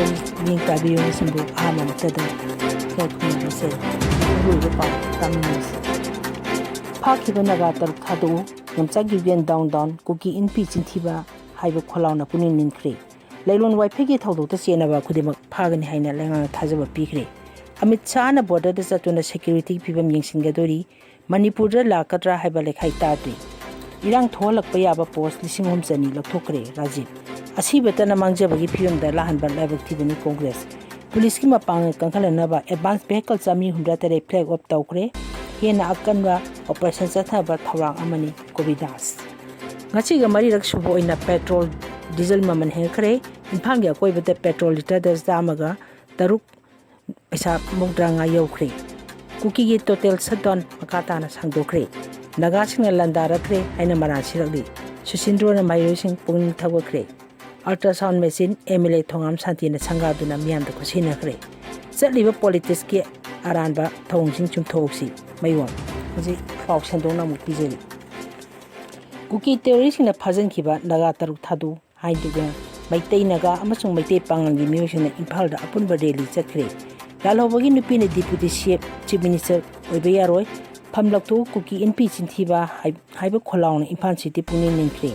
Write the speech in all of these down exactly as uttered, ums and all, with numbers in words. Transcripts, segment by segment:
ꯃꯤꯠꯌꯦꯡ ꯇꯥꯕꯤꯌꯨ꯫ ꯃꯁꯤꯕꯨ ꯑꯍꯥꯟꯕ ꯃꯛꯇꯗ ꯏꯀꯥꯏ ꯈꯨꯝꯅꯕꯁꯦ ꯑꯔꯣꯏꯕ ꯄꯥꯎ ꯇꯥꯃꯤꯟꯅꯁꯤ꯫ ꯐꯥꯈꯤꯕ ꯅꯥꯒꯥ ꯇꯔꯨꯛ ꯊꯥꯗꯣꯛꯎ, ꯅꯝꯆꯥꯛ ꯒꯤꯕꯤꯌꯟ ꯗꯥꯎꯟ ꯗꯥꯎꯟ, ꯀꯨꯀꯤ ꯏꯟꯄꯤ ꯆꯤꯟꯊꯤꯕ ꯍꯥꯏꯕ ꯈꯣꯜꯂꯥꯎꯅ ꯄꯨꯛꯅꯤꯡ ꯅꯤꯟꯈ꯭ꯔꯦ꯫ ꯂꯩꯔꯣꯟ ꯋꯥꯏꯐꯩꯒꯤ ꯊꯧꯗꯣꯛꯇ ꯆꯦꯟꯅꯕ ꯈꯨꯗꯤꯡꯃꯛ ꯐꯥꯒꯅꯤ ꯍꯥꯏꯅ ꯂꯩꯉꯥꯛꯅ ꯊꯥꯖꯕ ꯄꯤꯈ꯭ꯔꯦ꯫ ꯑꯃꯤꯠ ꯁꯥꯍꯅ ꯕꯣꯔꯗꯔꯗ ꯆꯠꯇꯨꯅ ꯁꯦꯀ꯭ꯌꯨꯔꯤꯇꯤꯒꯤ ꯐꯤꯕꯝ ꯌꯦꯡꯁꯤꯟꯒꯗꯣꯔꯤ꯫ ꯃꯅꯤꯄꯨꯔꯗ ꯂꯥꯛꯀꯗ꯭ꯔꯥ ꯍꯥꯏꯕ ꯂꯩꯈꯥꯏ ꯇꯥꯗ꯭ꯔꯤ꯫ ꯏꯔꯥꯡ ꯊꯣꯛꯍꯜꯂꯛꯄ ꯌꯥꯕ ꯄꯣꯁ ꯂꯤꯁꯤꯡ ꯑꯍꯨꯝ ꯆꯅꯤ ꯂꯧꯊꯣꯛꯈ꯭ꯔꯦ ꯔꯥꯖꯤꯕ꯫ ꯑꯁꯤꯕꯇꯅ ꯃꯥꯡꯖꯕꯒꯤ ꯐꯤꯕꯝꯗ ꯂꯥꯛꯍꯟꯕ ꯂꯥꯏꯕꯛ ꯊꯤꯕꯅꯤ ꯀꯣꯡꯒ꯭ꯔꯦꯁ꯫ ꯄꯨꯂꯤꯁꯀꯤ ꯃꯄꯥꯡꯒꯜ ꯀꯟꯈꯠꯍꯟꯅꯕ advance vehicle ꯆꯥꯃꯔꯤ ꯍꯨꯝꯗ꯭ꯔꯥ ꯇꯔꯦꯠ flag off ꯇꯧꯈ꯭ꯔꯦ꯫ ꯍꯦꯟꯅ ꯑꯀꯟꯕ operation ꯆꯠꯊꯕ ꯊꯧꯔꯥꯡ ꯑꯃꯅꯤ ꯀꯣꯕꯤꯗꯥꯁ꯫ ꯉꯁꯤꯒ ꯃꯔꯤꯔꯛ ꯁꯨꯕ ꯑꯣꯏꯅ ꯄꯦꯇ꯭ꯔꯣꯜ, ꯗꯤꯖꯜ ꯃꯃꯜ ꯍꯦꯟꯒꯠꯈ꯭ꯔꯦ꯫ ꯏꯝꯐꯥꯜꯒꯤ ꯑꯀꯣꯏꯕꯗ ꯄꯦꯇ꯭ꯔꯣꯜ ꯂꯤꯇꯔꯗ ꯆꯥꯝꯃꯒ ꯇꯔꯨꯛ ꯄꯩꯁꯥ ꯃꯧꯗ꯭ꯔꯥ ꯃꯉꯥ ꯌꯧꯈ꯭ꯔꯦ꯫ ꯀꯨꯀꯤꯒꯤ total shutdown ꯃꯈꯥ ꯇꯥꯅ ꯁꯥꯡꯗꯣꯛꯈ꯭ꯔꯦ꯫ ꯅꯥꯒꯥꯁꯤꯡꯅ ꯂꯥꯟꯗꯥꯔꯛꯈ꯭ꯔꯦ ꯍꯥꯏꯅ ꯃꯔꯥꯜ ꯁꯤꯔꯛꯂꯤ꯫ ꯁꯨꯁꯤꯟꯗ꯭ꯔꯣꯅ ꯃꯍꯩꯔꯣꯏꯁꯤꯡ ꯄꯨꯛꯅꯤꯡ ꯊꯧꯒꯠꯈ꯭ꯔꯦ꯫ Ultrasound machine MLA ꯊꯣꯉꯥꯝ ꯁꯥꯟꯇꯤꯅ ꯁꯪꯒꯥꯗꯨꯅ ꯃꯤꯌꯥꯝꯗ ꯈꯨꯠꯁꯤꯟꯅꯈ꯭ꯔꯦ꯫ ꯆꯠꯂꯤꯕ politicsꯀꯤ ꯑꯔꯥꯟꯕ ꯊꯧꯑꯣꯡꯁꯤꯡ ꯆꯨꯝꯊꯣꯛꯁꯤ꯫ ꯃꯌꯣꯝ꯫ ꯍꯧꯖꯤꯛ ꯄꯥꯎ ꯁꯟꯗꯣꯛꯅ ꯑꯃꯨꯛ ꯄꯤꯖꯔꯤ꯫ ꯀꯨꯀꯤ terroristꯁꯤꯡꯅ ꯐꯥꯖꯤꯟꯈꯤꯕ ꯅꯥꯒꯥ ꯇꯔꯨꯛ ꯊꯥꯗꯣꯛꯎ ꯍꯥꯏꯗꯨꯅ ꯃꯩꯇꯩ, ꯅꯥꯒꯥ ꯑꯃꯁꯨꯡ ꯃꯩꯇꯩ ꯄꯥꯉꯜꯒꯤ ꯃꯤꯑꯣꯏꯁꯤꯡꯅ ꯏꯝꯐꯥꯜꯗ ꯑꯄꯨꯟꯕ rally ꯆꯠꯈ꯭ꯔꯦ꯫ ꯂꯥꯜꯍꯧꯕꯒꯤ ꯅꯨꯄꯤꯅ Deputy CM, Chief Minister ꯑꯣꯏꯕ ꯌꯥꯔꯣꯏ꯫ ꯐꯝ ꯂꯧꯊꯣꯛꯎ, ꯀꯨꯀꯤ ꯏꯟꯄꯤ ꯆꯤꯟꯊꯤꯕ ꯍꯥꯏ-, ꯍꯥꯏꯕ ꯈꯣꯜꯂꯥꯎꯅ ꯏꯝꯐꯥꯜ city ꯄꯨꯛꯅꯤꯡ ꯅꯤꯟꯈ꯭ꯔꯦ꯫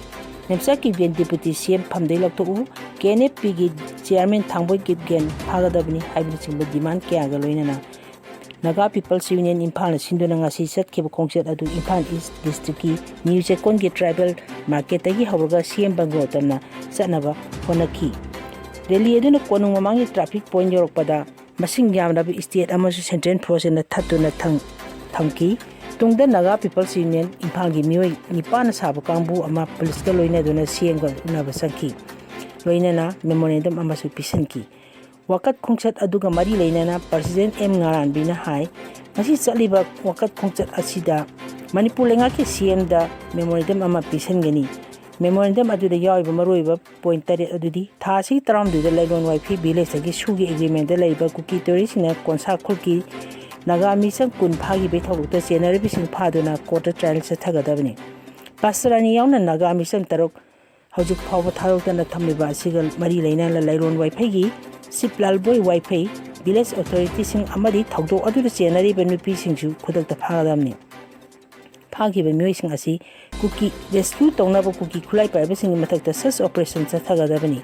ꯅꯦꯝꯆꯥꯛ ꯀꯤꯕꯦꯟ Deputy CM ꯐꯝꯗꯩ ꯂꯧꯊꯣꯛꯎ, KNFPꯒꯤ chairman ꯊꯥꯡꯕꯣꯏ ꯀꯤꯞꯒꯦꯟ ꯐꯥꯒꯗꯕꯅꯤ ꯍꯥꯏꯕꯅꯆꯤꯡꯕ demand ꯀꯌꯥꯒ ꯂꯣꯏꯅꯅ Naga People's Union ꯏꯝꯐꯥꯜꯅ ꯁꯤꯟꯗꯨꯅ ꯉꯁꯤ ꯆꯠꯈꯤꯕ ꯈꯣꯡꯆꯠ ꯑꯗꯨ ꯏꯝꯐꯥꯜ East districtꯀꯤ ꯅ꯭ꯌꯨ ꯆꯦꯛꯀꯣꯟꯒꯤ tribal marketꯇꯒꯤ ꯍꯧꯔꯒ CM bungalow ꯇꯝꯅ ꯆꯠꯅꯕ ꯍꯣꯠꯅꯈꯤ꯫ Rally ꯑꯗꯨꯅ ꯀꯣꯅꯨꯡ ꯃꯃꯥꯡꯒꯤ traffic point ꯌꯧꯔꯛꯄꯗ ꯃꯁꯤꯡ ꯌꯥꯝꯂꯕ state ꯑꯃꯁꯨꯡ central forceꯅ ꯊꯠꯇꯨꯅ ꯊꯝ-, ꯊꯝꯈꯤ꯫ ꯇꯨꯡꯗ Naga People's Union ꯏꯝꯐꯥꯜꯒꯤ ꯃꯤꯑꯣꯏ ꯅꯤꯄꯥꯟꯅ ꯁꯥꯕ ꯀꯥꯡꯕꯨ ꯑꯃ ꯄꯨꯂꯤꯁꯀ ꯂꯣꯏꯅꯗꯨꯅ CMꯒ ꯎꯅꯕ ꯆꯪꯈꯤ꯫ ꯂꯣꯏꯅꯅ memorandum ꯑꯃꯁꯨ ꯄꯤꯁꯤꯟꯈꯤ꯫ ꯋꯥꯀꯠ ꯈꯣꯡꯆꯠ ꯑꯗꯨꯒ ꯃꯔꯤ ꯂꯩꯅꯅ President M ꯉꯥꯔꯥꯟꯕꯤꯅ ꯍꯥꯏ, ꯉꯁꯤ ꯆꯠꯂꯤꯕ ꯋꯥꯀꯠ ꯈꯣꯡꯆꯠ ꯑꯁꯤꯗ ꯃꯅꯤꯄꯨꯔ ꯂꯩꯉꯥꯛꯀꯤ CMꯗ memorandum ꯑꯃ ꯄꯤꯁꯤꯟꯒꯅꯤ꯫ Memorandum ꯑꯗꯨꯗ ꯌꯥꯎꯔꯤꯕ ꯃꯔꯨꯑꯣꯏꯕ point ꯇꯔꯦꯠ ꯑꯗꯨꯗꯤ, ꯊꯥ ꯑꯁꯤꯒꯤ ꯇꯔꯥꯍꯨꯝꯗꯣꯏꯗ ꯂꯩꯔꯣꯟ ꯋꯥꯏꯐꯤ villageꯇꯒꯤ ꯁꯨꯒꯤ agreementꯗ ꯂꯩꯔꯤꯕ ꯀꯨꯀꯤ terroristꯁꯤꯡꯅ ꯀꯣꯟꯁꯥ ꯈꯨꯜꯒꯤ ꯅꯥꯒꯥ ꯃꯤꯆꯝ ꯀꯨꯟ ꯐꯥꯈꯤꯕꯒꯤ ꯊꯧꯗꯣꯛꯇ ꯆꯦꯟꯅꯔꯤꯕꯁꯤꯡ ꯐꯥꯗꯨꯅ courtꯇ trial ꯆꯠꯊꯒꯗꯕꯅꯤ꯫ Pastor ꯑꯅꯤ ꯌꯥꯎꯅ ꯅꯥꯒꯥ ꯃꯤꯆꯝ ꯇꯔꯨꯛ ꯍꯧꯖꯤꯛ ꯐꯥꯎꯕ ꯊꯥꯗꯣꯛꯇꯅ ꯊꯝꯂꯤꯕ ꯑꯁꯤꯒ ꯃꯔꯤ ꯂꯩꯅꯅ ꯂꯩꯔꯣꯟ ꯋꯥꯏꯐꯩꯒꯤ ꯁꯤꯞ ꯂꯥꯜꯕꯣꯏ ꯋꯥꯏꯐꯩ, ꯚꯤꯂꯦꯖ ꯑꯣꯊꯣꯔꯤꯇꯤꯁꯤꯡ ꯑꯃꯗꯤ ꯊꯧꯗꯣꯛ ꯑꯗꯨꯗ ꯆꯦꯟꯅꯔꯤꯕ ꯅꯨꯄꯤꯁꯤꯡꯁꯨ ꯈꯨꯗꯛꯇ ꯐꯥꯒꯗꯕꯅꯤ꯫ ꯐꯥꯈꯤꯕ ꯃꯤꯑꯣꯏꯁꯤꯡ ꯑꯁꯤ ꯀꯨꯀꯤ ꯔꯦꯁꯀ꯭ꯌꯨ ꯇꯧꯅꯕ ꯀꯨꯀꯤ ꯈꯨꯠꯂꯥꯏ ꯄꯥꯏꯕꯁꯤꯡꯒꯤ ꯃꯊꯛꯇ ꯁꯔꯆ ꯑꯣꯄꯔꯦꯁꯟ ꯆꯠꯊꯒꯗꯕꯅꯤ꯫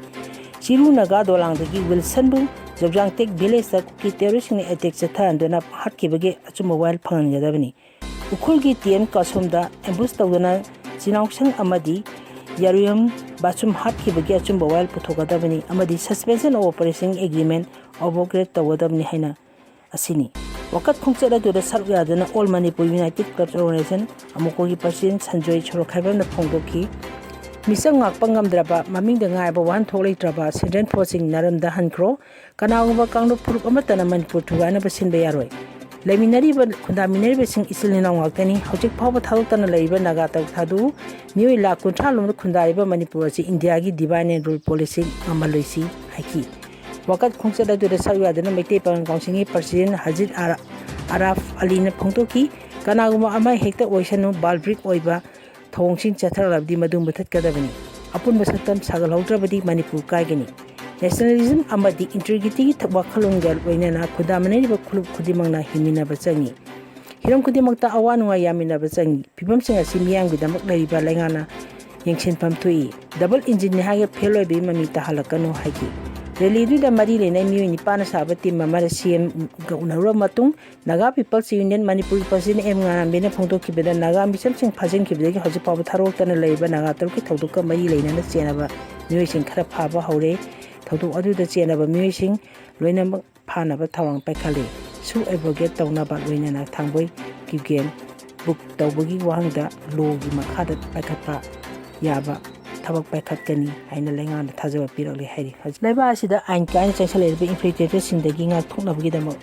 ꯆꯤꯔꯨ ꯅꯥꯒꯥ ꯗꯣꯂꯥꯡꯗꯒꯤ ꯋꯤꯜꯁꯟꯕꯨ ꯖꯣꯕꯖꯥꯡꯇꯦꯛ ꯚꯤꯂꯦꯖꯇ ꯀꯨꯀꯤ ꯇꯦꯔꯣꯔꯤꯁꯁꯤꯡꯅ ꯑꯦꯇꯦꯛ ꯆꯠꯊꯍꯟꯗꯨꯅ ꯍꯥꯠꯈꯤꯕꯒꯤ ꯑꯆꯨꯝꯕ ꯋꯥꯌꯦꯜ ꯐꯪꯍꯟꯒꯗꯕꯅꯤ꯫ ꯎꯈ꯭ꯔꯨꯜꯒꯤ ꯇꯤ ꯑꯦꯝ ꯀꯥꯁꯣꯝꯗ ꯑꯦꯝꯕꯨꯁ ꯇꯧꯗꯨꯅ ꯆꯤꯅꯥꯎꯁꯪ ꯑꯃꯗꯤ ꯌꯥꯔꯨꯌꯝ ꯕꯥꯆꯨꯝ ꯍꯥꯠꯈꯤꯕꯒꯤ ꯑꯆꯨꯝꯕ ꯋꯥꯌꯦꯜ ꯄꯨꯊꯣꯛꯀꯗꯕꯅꯤ ꯑꯃꯗꯤ Suspension of Operation Agreement ꯑꯕꯣꯒꯦꯠ ꯇꯧꯒꯗꯕꯅꯤ ꯍꯥꯏꯅ ꯑꯁꯤꯅꯤ꯫ ꯋꯥꯀꯠ ꯈꯣꯡꯆꯠ ꯑꯗꯨꯗ ꯁꯔꯨꯛ ꯌꯥꯗꯨꯅ All Manipur United Clubs Organization, ꯑꯃꯨꯀꯣꯒꯤ ꯄ꯭ꯔꯁꯤꯗꯦꯟ ꯁꯟꯖꯣꯏ ꯁꯣꯔꯣꯛꯈꯥꯏꯕꯝꯅ ꯐꯣꯡꯗꯣꯛꯈꯤ꯫ ꯃꯤꯆꯪ ꯉꯥꯛꯄ ꯉꯝꯗ꯭ꯔꯕ, ꯃꯃꯤꯡꯗ ꯉꯥꯏꯔꯕ ꯋꯥꯍꯟꯊꯣꯛ ꯂꯩꯇ꯭ꯔꯕ ꯁꯦꯟꯇ꯭ꯔꯦꯜ ꯐꯣꯔꯁꯁꯤꯡ ꯅꯔꯝꯗ ꯍꯟꯈ꯭ꯔꯣ꯫ ꯀꯅꯥꯒꯨꯝꯕ ꯀꯥꯡꯂꯨꯞ ꯐꯨꯔꯨꯞ ꯑꯃꯠꯇꯅ ꯃꯅꯤꯄꯨꯔ ꯊꯨꯒꯥꯏꯅꯕ ꯁꯤꯟꯕ ꯌꯥꯔꯣꯏ꯫ ꯂꯩꯃꯤꯟꯅꯔꯤꯕ, ꯈꯨꯟꯗꯥꯃꯤꯟꯅꯔꯤꯕꯁꯤꯡ ꯏꯆꯤꯜ ꯏꯅꯥꯎ ꯉꯥꯛꯇꯅꯤ꯫ ꯍꯧꯖꯤꯛ ꯐꯥꯎꯕ ꯊꯥꯗꯣꯛꯇꯅ ꯂꯩꯔꯤꯕ ꯅꯥꯒꯥ ꯇꯔꯨꯛ ꯊꯥꯗꯣꯛꯎ꯫ ꯃꯤꯑꯣꯏ ꯂꯥꯈ ꯀꯨꯟꯊ꯭ꯔꯥ ꯂꯣꯝꯗ ꯈꯨꯟꯗꯥꯔꯤꯕ ꯃꯅꯤꯄꯨꯔ ꯑꯁꯤ ꯏꯟꯗꯤꯌꯥꯒꯤ divide and rule policy ꯉꯝꯍꯜꯂꯣꯏꯁꯤ ꯍꯥꯏꯈꯤ꯫ ꯋꯥꯀꯠ ꯈꯣꯡꯆꯠ ꯑꯗꯨꯗ ꯁꯔꯨꯛ ꯌꯥꯗꯨꯅ ꯃꯩꯇꯩ ꯄꯥꯉꯜ ꯀꯥꯎꯟꯁꯤꯜꯒꯤ ꯄ꯭ꯔꯁꯤꯗꯦꯟ ꯍꯖꯤꯠ ꯑꯔꯥ-, ꯑꯔꯥꯐ ꯑꯂꯤꯅ ꯐꯣꯡꯗꯣꯛꯈꯤ꯫ ꯀꯅꯥꯒꯨꯝꯕ ꯑꯃ ꯍꯦꯛꯇ ꯑꯣꯏꯁꯅꯨ, ꯕꯥꯜꯕ꯭ꯔꯤꯛ ꯑꯣꯏꯕ ꯊꯧꯑꯣꯡꯁꯤꯡ ꯆꯠꯊꯔꯛꯂꯕꯗꯤ ꯃꯗꯨ ꯃꯨꯊꯠꯀꯗꯕꯅꯤ꯫ ꯑꯄꯨꯟꯕ ꯁꯛꯇꯝ ꯁꯥꯒꯠꯍꯧꯗ꯭ꯔꯕꯗꯤ ꯃꯅꯤꯄꯨꯔ ꯀꯥꯏꯒꯅꯤ꯫ Nationalism ꯑꯃꯗꯤ integrityꯒꯤ ꯊ-, ꯋꯥꯈꯜꯂꯣꯟꯒ ꯂꯣꯏꯅꯅ ꯈꯨꯟꯗꯥꯃꯤꯟꯅꯔꯤꯕ ꯐꯨꯔꯨꯞ ꯈꯨꯗꯤꯡꯃꯛꯅ ꯍꯤꯡꯃꯤꯟꯅꯕ ꯆꯪꯏ꯫ ꯍꯤꯔꯝ ꯈꯨꯗꯤꯡꯃꯛꯇ ꯑꯋꯥ ꯅꯨꯡꯉꯥꯏ ꯌꯥꯃꯤꯟꯅꯕ ꯆꯪꯏ꯫ ꯐꯤꯕꯝꯁꯤꯡ ꯑꯁꯤ ꯃꯤꯌꯥꯝꯒꯤꯗꯃꯛ ꯂꯩꯔꯤꯕ ꯂꯩꯉꯥꯛꯅ ꯌꯦꯡꯁꯤꯟꯐꯝ ꯊꯣꯛꯏ꯫ Double engineꯅꯤ ꯍꯥꯏꯔꯒ ꯐꯦꯜ ꯑꯣꯏꯕꯒꯤ ꯃꯃꯤ ꯇꯥꯍꯜꯂꯛꯀꯅꯨ ꯍꯥꯏꯈꯤ꯫ ꯔꯦꯂꯤꯗꯨꯗ ꯃꯔꯤ ꯂꯩꯅꯩ ꯃꯤꯑꯣꯏ ꯅꯤꯄꯥꯟꯅ ꯁꯥꯕ ꯇꯤꯝ ꯑꯃꯅ ꯁꯤ ꯑꯦꯝꯒ ꯎꯅꯔꯨꯔꯕ ꯃꯇꯨꯡ ꯅꯥꯒꯥ ꯄꯤꯄꯜꯁ ꯌꯨꯅꯤꯌꯟ ꯃꯅꯤꯄꯨꯔꯒꯤ ꯄ꯭ꯔꯁꯤꯗꯦꯟ ꯑꯦꯝ ꯉꯥꯟꯕꯤꯅ ꯐꯣꯡꯗꯣꯛꯈꯤꯕꯗ ꯅꯥꯒꯥ ꯃꯤꯆꯝꯁꯤꯡ ꯐꯥꯖꯤꯟꯈꯤꯕꯗꯒꯤ ꯍꯧꯖꯤꯛ ꯐꯥꯎꯕ ꯊꯥꯗꯣꯛꯇꯅ ꯂꯩꯔꯤꯕ ꯅꯥꯒꯥ ꯇꯔꯨꯛꯀꯤ ꯊꯧꯗꯣꯛꯀ ꯃꯔꯤ ꯂꯩꯅꯅ ꯆꯦꯟꯅꯕ ꯃꯤꯑꯣꯏꯁꯤꯡ ꯈꯔ ꯐꯥꯕ ꯍꯧꯔꯦ꯫ ꯊꯧꯗꯣꯛ ꯑꯗꯨꯗ ꯆꯦꯟꯅꯕ ꯃꯤꯑꯣꯏꯁꯤꯡ ꯂꯣꯏꯅꯃꯛ ꯐꯥꯅꯕ ꯊꯧꯔꯥꯡ ꯄꯥꯏꯈꯠꯂꯤ꯫ ꯁꯨ ꯑꯦꯕ꯭ꯔꯣꯒꯦꯠ ꯇꯧꯅꯕ ꯂꯣꯏꯅꯅ ꯊꯥꯡꯕꯣꯏ ꯀꯤꯒꯦꯟ ꯕꯨꯛ ꯇꯧꯕꯒꯤ ꯋꯥꯍꯪꯗ ꯂꯣꯒꯤ ꯃꯈꯥꯗ ꯄꯥꯏꯈꯠꯄ ꯌꯥꯕ ꯊꯕꯛ ꯄꯥꯏꯈꯠꯀꯅꯤ ꯍꯥꯏꯅ ꯂꯩꯉꯥꯛꯅ ꯊꯥꯖꯕ ꯄꯤꯔꯛꯂꯤ ꯍꯥꯏꯔꯤ꯫ ꯍꯧꯖꯤꯛ ꯂꯩꯕꯥꯛ ꯑꯁꯤꯗ ꯑꯥꯏꯟ ꯀꯥꯏꯅ ꯆꯪꯁꯤꯜꯂꯛꯂꯤꯕ ꯏꯟꯐꯤꯜꯇ꯭ꯔꯦꯇꯔꯁꯤꯡꯗꯒꯤ ꯉꯥꯛꯊꯣꯛꯅꯕꯒꯤꯗꯃꯛ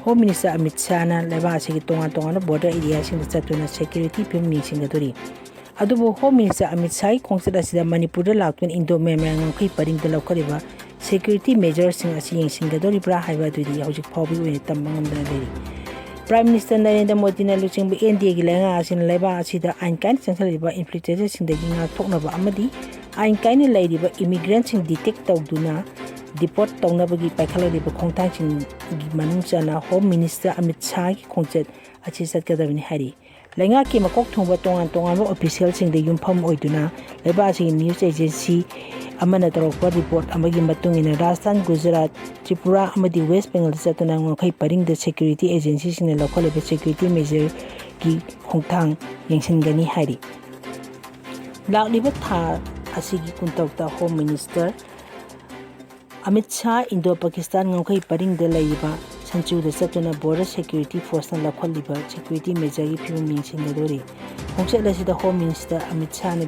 ꯍꯣꯝ ꯃꯤꯅꯤꯁꯇꯔ ꯑꯃꯤꯠ ꯁꯥꯍꯅ ꯂꯩꯕꯥꯛ ꯑꯁꯤꯒꯤ ꯇꯣꯉꯥꯟ ꯇꯣꯉꯥꯟꯕ ꯕꯣꯔꯗꯔ ꯑꯦꯔꯤꯌꯥꯁꯤꯡꯗ ꯆꯠꯇꯨꯅ ꯁꯦꯀ꯭ꯌꯨꯔꯤꯇꯤ ꯐꯤꯕꯝ ꯌꯦꯡꯁꯤꯟꯒꯗꯣꯔꯤ꯫ ꯑꯗꯨꯕꯨ ꯍꯣꯝ ꯃꯤꯅꯤꯁꯇꯔ ꯑꯃꯤꯠ ꯁꯥꯍꯒꯤ ꯈꯣꯡꯆꯠ ꯑꯁꯤꯗ ꯃꯅꯤꯄꯨꯔꯗ ꯂꯥꯛꯇꯨꯅ ꯏꯟꯗꯣ ꯃ꯭ꯌꯥꯟꯃꯥꯔ ꯉꯝꯈꯩ ꯄꯔꯤꯡꯗ ꯂꯧꯈꯠꯂꯤꯕ ꯁꯦꯀ꯭ꯌꯨꯔꯤꯇꯤ ꯃꯦꯖꯔꯁꯤꯡ ꯑꯁꯤ ꯌꯦꯡꯁꯤꯟꯒꯗꯧꯔꯤꯕ꯭ꯔꯥ ꯍꯥꯏꯕ ꯑꯗꯨꯗꯤ ꯍꯧꯖꯤꯛ ꯐꯥꯎꯕꯒꯤ ꯑꯣꯏꯅ ꯇꯝꯕ ꯉꯝꯗꯅ ꯂꯩꯔꯤ꯫ Prime Minister ꯅꯔꯦꯟꯗ꯭ꯔ ꯃꯣꯗꯤꯅ ꯂꯨꯆꯤꯡꯕ ꯑꯦꯟ ꯗꯤ ꯑꯦꯒꯤ ꯂꯩꯉꯥꯛ ꯑꯁꯤꯅ ꯂꯩꯕꯥꯛ ꯑꯁꯤꯗ ꯑꯥꯏꯟ ꯀꯥꯏꯅ ꯆꯪꯁꯤꯜꯂꯤꯕ ꯏꯟꯐꯤꯜꯇ꯭ꯔꯦꯇꯔꯁꯤꯡꯗꯒꯤ ꯉꯥꯛꯊꯣꯛꯅꯕ ꯑꯃꯗꯤ ꯑꯥꯏꯟ ꯀꯥꯏꯅ ꯂꯩꯔꯤꯕ ꯏꯃꯤꯒ꯭ꯔꯦꯟꯁꯤꯡ ꯗꯤꯇꯦꯛ ꯇꯧꯗꯨꯅ ꯗꯤꯄꯣꯔꯠ ꯇꯧꯅꯕꯒꯤ ꯄꯥꯏꯈꯠꯂꯛꯂꯤꯕ ꯈꯣꯡꯊꯥꯡꯁꯤꯡꯒꯤ ꯃꯅꯨꯡ ꯆꯟꯅ ꯍꯣꯝ ꯃꯤꯅꯤꯁꯇꯔ ꯑꯃꯤꯠ ꯁꯥꯍꯒꯤ ꯈꯣꯡꯆꯠ ꯑꯁꯤ ꯆꯠꯀꯗꯕꯅꯤ ꯍꯥꯏꯔꯤ꯫ ꯂꯩꯉꯥꯛꯀꯤ ꯃꯀꯣꯛ ꯊꯣꯡꯕ ꯇꯣꯉꯥꯟ ꯇꯣꯉꯥꯟꯕ ꯑꯣꯐꯤꯁꯤꯌꯦꯜꯁꯤꯡꯗ ꯌꯨꯝꯐꯝ ꯑꯣꯏꯗꯨꯅ ꯂꯩꯕꯥꯛ ꯑꯁꯤꯒꯤ ꯅ꯭ꯌꯨꯁ ꯑꯦꯖꯦꯟꯁꯤ ꯑꯃꯅ ꯇꯧꯔꯛꯄ ꯔꯤꯄꯣꯔꯠ ꯑꯃꯒꯤ ꯃꯇꯨꯡ ꯏꯟꯅ ꯔꯥꯖꯁꯊꯥꯟ, ꯒꯨꯖꯔꯥꯠ, ꯇ꯭ꯔꯤꯄꯨꯔꯥ ꯑꯃꯗꯤ ꯋꯦꯁ ꯕꯦꯡꯒꯜꯗ ꯆꯠꯇꯨꯅ ꯉꯝꯈꯩ ꯄꯔꯤꯡꯗ ꯁꯦꯀ꯭ꯌꯨꯔꯤꯇꯤ ꯑꯦꯖꯦꯟꯁꯤꯁꯤꯡꯅ ꯂꯧꯈꯠꯂꯤꯕ ꯁꯦꯀ꯭ꯌꯨꯔꯤꯇꯤ ꯃꯦꯖꯔꯒꯤ ꯈꯣꯡꯊꯥꯡ ꯌꯦꯡꯁꯤꯟꯒꯅꯤ ꯍꯥꯏꯔꯤ꯫ ꯂꯥꯛꯂꯤꯕ ꯊꯥ ꯑꯁꯤꯒꯤ ꯀꯨꯟꯇꯔꯨꯛꯇ home minister Amit Shah Indo Pakistan ꯉꯝꯈꯩ ꯄꯔꯤꯡꯗ ꯂꯩꯔꯤꯕ ꯁꯟꯆꯨꯗ ꯆꯠꯇꯨꯅ ꯕꯣꯔꯗꯔ ꯁꯦꯀ꯭ꯌꯨꯔꯤꯇꯤ ꯐꯣꯔꯁꯅ ꯂꯧꯈꯠꯂꯤꯕ ꯁꯦꯀ꯭ꯌꯨꯔꯤꯇꯤ ꯃꯦꯖꯔꯒꯤ ꯐꯤꯕꯝ ꯌꯦꯡꯁꯤꯟꯒꯗꯣꯔꯤ꯫ ꯈꯣꯡꯆꯠ ꯑꯁꯤꯗ ꯍꯣꯝ ꯃꯤꯅꯤꯁꯇꯔ ꯑꯃꯤꯠ ꯁꯥꯍꯅ